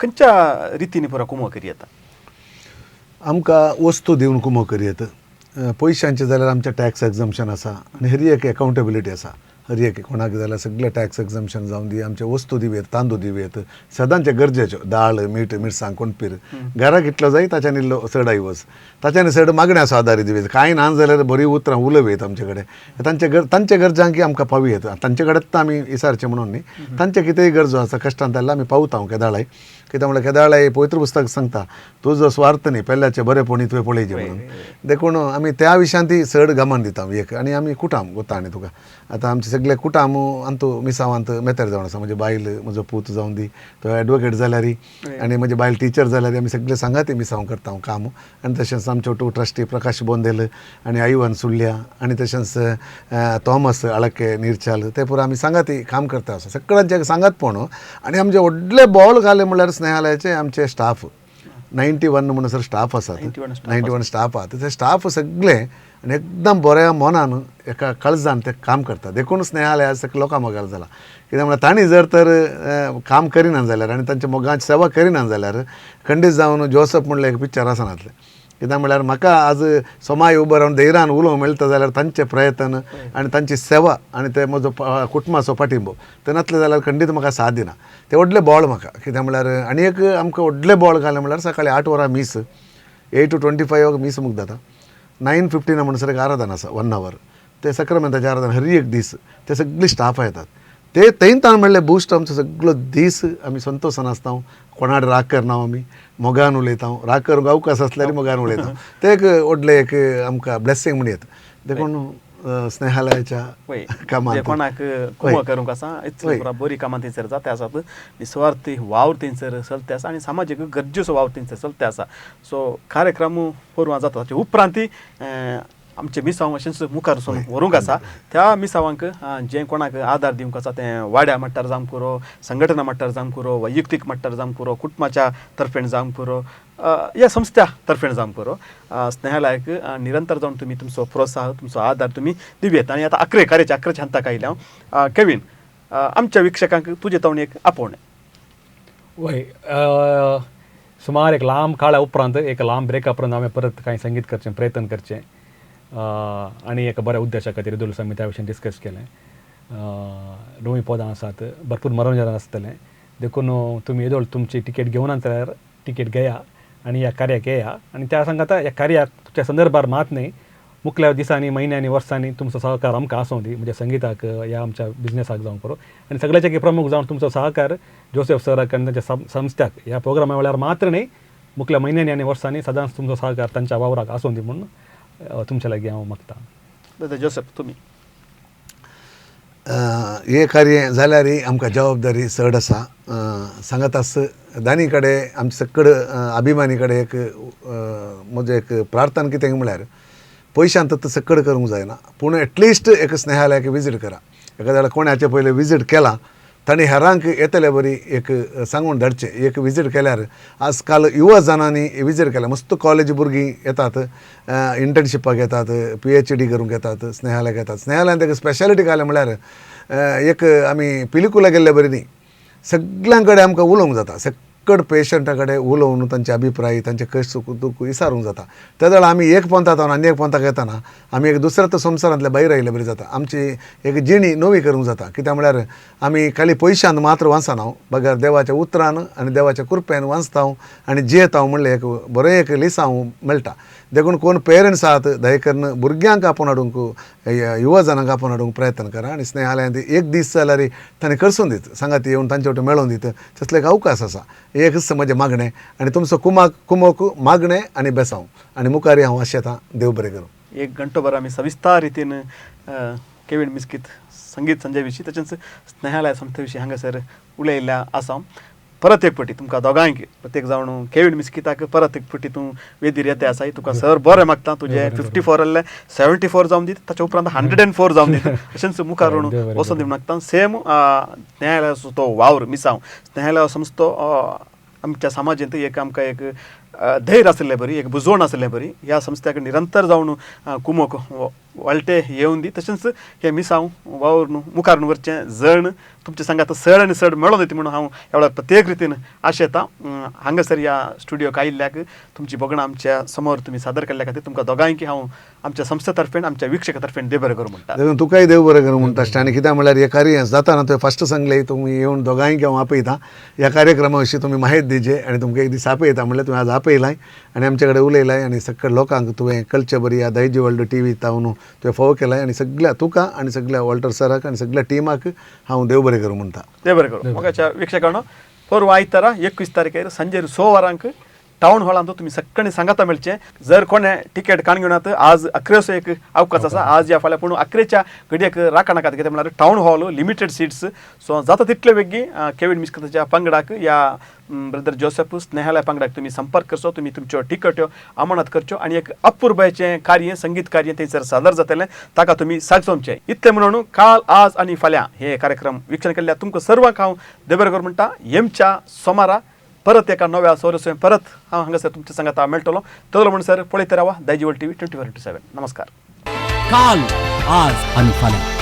खंयच्या रितीन पुरो कुमो करी येता? आमकां वस्तू दिवन कुमो करी येता. पयशांचें जाल्यार आमचें टॅक्स एग्जम्पशन आसा आनी हरी एक एकाउंटेबिलिटी आसा. हर एक कोणाक जाल्यार सगळें टॅक्स एग्जम्पशन जावन दी, आमचे वस्तू दिवयेत, तांदूळ दिवयेत, सदांचे गरजेच्यो दाळ मीठ मिरसांग कोणपीर घराक इतलो जाय ताच्यान इल्लो चड आयवज ताच्यान चड मागण्याचो आदार दिवयेत. कांय ना जाल्यार बरीं उतरां उलोवयेत आमचे कडेन, तांचे गरजांक आमकां पावयेत. तांचे कडेन आमी विचारचें म्हणून न्ही, तांचे कितेंय गरजो आसा कश्टान जाल्यार आमी पावता हांव केदाळाय. कित्याक म्हणल्यार केदाळाय पवित्र पुस्तक सांगता तुजो स्वार्थ न्ही पेल्याचें बरेपणी तुवें पळयचें म्हणून. देखून आमी त्या विशयान ती चड गमन दिता एक. आनी आमी कुटाम वता आनी तुका आतां आमचे सगळे कुटाम अंतू मिसावांत मेतेर जावन आसा. म्हजी बायल म्हजो पूत जावन दी तो एडवोकेट जाल्यार आनी म्हजी बायल टिचर जाल्यार आमी सगळे सांगाती मिसांव करता हांव काम. आनी तशेंच आमच्यो टू ट्रस्टी प्रकाश बोंदेल आनी आयवन सुर्ल्या आनी तशेंच थॉमस अळके निरचाल ते पुरो आमी सांगाती काम करता आसा. सगळ्यांचे सांगात पण आनी आमचे व्हडले बॉल घाले म्हणल्यार स्नेहालयाचे आमचे स्टाफ 91 म्हणसर स्टाफ आसात, 91 स्टाफ आहा. ते स्टाफ सगळे आनी एकदम बऱ्या मनान एका काळजान ते काम करतात. देखून स्नेहालय आज लोकां मोगाल जाला. कित्याक म्हळ्यार तांणी जर तर काम करिना जाल्यार आनी तांच्या मोगाची सेवा करिना जाल्यार खंडीत जावन जोसफ म्हणलें एक पिक्चर आसनातलें. कित्याक म्हळ्यार म्हाका आज सोमाय उबो रावन धैर्यान उलोवंक मेळटा जाल्यार तांचे प्रयत्न आनी तांची सेवा आनी ते म्हजो कुटुंबाचो पाठिंबो ते नासले जाल्यार खंडीत म्हाका साथ दिना. ते व्हडलें बळ म्हाका. कित्याक म्हळ्यार आनी एक आमकां व्हडलें बळ घालें म्हळ्यार सकाळी 8 वरां मीस, 8 to 25 मीस मुगद जाता. 9:15 म्हणसर एक आराधन आसा, 1 our. ते सक्रामेंताचें आराधन हर एक दीस ते सगळी स्टाफ येतात. ते थंय ताण म्हणलें बुस्ट आमचो सगळो दीस आमी संतोशान आसता. कोणाक राग करना आमी, मोगान उलयता. राग करूंक अवकाश आसल्यार मोगान उलयता. ते एक व्हडलें एक आमकां ब्लेसींग म्हण येता. देखून स्नेहालयाच्या कामांत कोणाक कुमो करूंक आसा इतली बरी कामां थंयसर जाता आसात, निस्वार्थी वावर थंयसर चलते आसा आनी सामाजीक गरजेचो वावर थंयसर चलते आसा. सो कार्यक्रम पोरवा जाता ताचे उपरांत आमचे मिसांव अशेंच मुखार वचून व्हरूंक आसा. त्या मिसावांक जें कोणाक आदार दिवंक आसा तें वाड्या मट्टार जावंक पुरो, संघटना मट्टार जावंक पुरो, वैयक्तीक मट्टार जावंक पुरो, कुटुंबाच्या तर्फेन जावंक पुरो, ह्या संस्थ्या तर्फेन जावंक पुरो, स्नेहालयाक निरंतर जावन तुमी तुमचो प्रोत्साह तुमचो आदार तुमी दिवयेत. आनी आतां अकरे कार्याचे अकराच्या हंताक आयल्या हांव. केवीन, आमच्या वीक्षकांक तुजे तावन एक आपोवणें. वय, सुमार एक लांब काळा उपरांत एक लांब ब्रेका उपरांत हांवें परत कांय संगीत करचें प्रयत्न करचें आनी एका बऱ्या उद्देशा खातीर दोन आमी त्या विशयान डिस्कस केलें. नवीं पदां आसात, भरपूर मनोरंजन आसतलें. देखून तुमी येदोळ तुमची टिकेट घेवना जाल्यार टिकेट घेया आनी ह्या कार्याक येया. आनी त्या सांगाता ह्या कार्याच्या संदर्भार मात न्हय, मुखल्या दिसांनी म्हयन्यांनी वर्सांनी तुमचो सहकार आमकां आसूं दी, म्हणजे संगिताक ह्या आमच्या बिजनेसाक जावंक पुरो. आनी सगळ्याचे प्रमुख जावन तुमचो सहकार जोसेफ सराक आनी तांच्या संस्थ्याक ह्या प्रोग्रामा वेळार मात्र न्हय, मुखल्या म्हयन्यांनी आनी वर्सांनी सदांच तुमचो सहकार तांच्या वावराक आसूं दी म्हूण तुमच्या लागीं हांव मागता. जोसेफ, तुमी हे कार्य जाल्यार आमकां जबाबदारी चड आसा. सांगत आस दानी कडेन आमचे सकड अभिमानी कडेन एक म्हजें एक प्रार्थना कितें म्हळ्यार पयशान तर सकड करूंक जायना, पूण एटलिस्ट एक स्नेहालयाक विजीट करा. एका जाल्यार कोण हाचे पयलीं विजीट केला तांणी हेरांक येतले बरी एक सांगून धाडचें. एक विजीट केल्यार आज काल युवा जाणांनी विजीट केल्यार मस्त कॉलेज भुरगीं येतात, इंटर्नशिपाक येतात, PhD करूंक येतात, स्नेहालयाक येतात. स्नेहालयान ताका स्पेशालिटी घालें म्हळ्यार एक आमी पिलिकुला गेल्ले बरी न्ही, सगळ्यां कडेन आमकां उलोवंक जाता, सकड पेशंटा कडेन उलोवन तांचे अभिप्राय तांचे कश्ट दुख्ख विचारूंक जाता. त्या वेळार आमी एक पंथांत आनी एक पंथाक येताना आमी एक दुसऱ्या तर संवसारांतल्या भायर आयिल्ले बरी जाता. आमची एक जिणी नवी करूंक जाता. कित्याक म्हळ्यार आमी खाली पयशान मात्र वाचना, बगर देवाच्या उतरान आनी देवाच्या कृपेन वाचता आनी जियेता म्हणलें एक बरें एक लिसांव मेळटा. देखून कोण पेरंट्स आहात दया करून भुरग्यांक आपोवन हाडूंक, युवा जाणांक आपोवन हाडूंक प्रयत्न करा. आनी स्नेहालयांत एक दीस जाल्यार तांणी करसून दीत, सांगात येवन तांचे वटेन मेळोवन दीत, तसलें एक अवकाश आसा. एकच म्हजें मागणें आनी तुमचो कुमाक कुमोक मागणें आनी बेसांव आनी मुखार हांव आशेतां. देव बरें करूं. एक घंटो भर आमी सविस्तार रितीन केवीन मिस्कीत संगीत संजय विशीं तशेंच स्नेहालय संस्थे विशीं हांगासर उलयल्ल्या आसा. परत एक फावटी तुमकां दोगांयक प्रत्येक जावन केवीन मिस्किताक परत एक फावटी तूं वेदीर येते आसाय, तुका सर बरें मागता. तुजें 54 आहलें 74 जावन दीत, ताच्या उपरांत 104 जावन दीत, अशेंच मुखार वचोन दी मागता. सेम स्नेहालयाचो तो वावर मिसांव स्नेहालय संस्थो आमच्या समाजांत एक आमकां एक धैर्य आशिल्लें बरी, एक बुजवण आशिल्लें बरी. ह्या संस्थ्याक निरंतर जावन कुमोक वाळटे येवन दी, तशेंच हे मिसांव वावर मुखार व्हरचें जण तुमचे सांगात सड आनी सड मेळोन दिता म्हणून हांव ह्या वेळार प्रत्येक रितीन आशेतां. हांगासर ह्या स्टुडियोक आयिल्ल्याक तुमची भोगणां आमच्या समोर तुमी सादर केल्ल्या खातीर तुमकां दोगांयकी हांव आमच्या संस्थे तर्फेन आमच्या वीक्षका तर्फेन देव बरें करूं म्हणटा. तुकाय देव बरें करूं म्हणटा. आनी कित्याक म्हळ्यार हे कार्य जाता तुवें फस्ट सांगलें तुमी येवन दोगांयकी हांव आपयता ह्या कार्यक्रमा विशीं तुमी माहिती दिवची आनी तुमकां एक दीस आपयता म्हणल्यार तुवें आज आपयलाय आनी आमचे कडेन उलयलाय आनी सगळ्या लोकांक तुवें कळचे बरी ह्या दायजी वर्ल्ड टीव्ही तावन तुवें फोव केलाय आनी सगळ्या तुका आनी सगळ्या वॉल्टर सराक आनी सगळ्या टिमाक हांव देव बरें करूं म्हणटा. देव बरें करूं. मोगाच्या वीक्षकांनो, परवा आयतारा 21 तारखेर संजे 6 वरांक टावन हॉलांत तुमी सगळ्यांनी सांगाता मेळचें. जर कोणें तिकेट काण घेवनात आज अकरेचो एक अवकाश आसा, आज या फाल्यां पूण अकरेच्या घडयेक राखणाकात कितें म्हळ्यार town hall limited seats. So जाता तितले बेगी केवीन मिस्कताच्या पंगडाक या ब्रदर जोसेफ स्नेहालय पंगडाक तुमी संपर्क करचो, तुमी तुमच्यो टिकट्यो अमानत करच्यो आनी एक अपुरबायेचें कार्य संगीत कार्य थंयसर सादर जातलें ताका तुमी सागसोमचें. इतलें म्हणून काल आज आनी फाल्यां हे कार्यक्रम वीक्षण केल्ल्या तुमकां सर्वांक हांव देव बरें करूं म्हणटा. येमच्या सोमारा परत एका नव्या सोरसोय परत हांव हांगासर तुमच्या सांगाता मेळटलो. तलो म्हणसर पळयत रावा दायजिवल टीव्ही 24x7. नमस्कार. काल, आज आणि फाल्यां.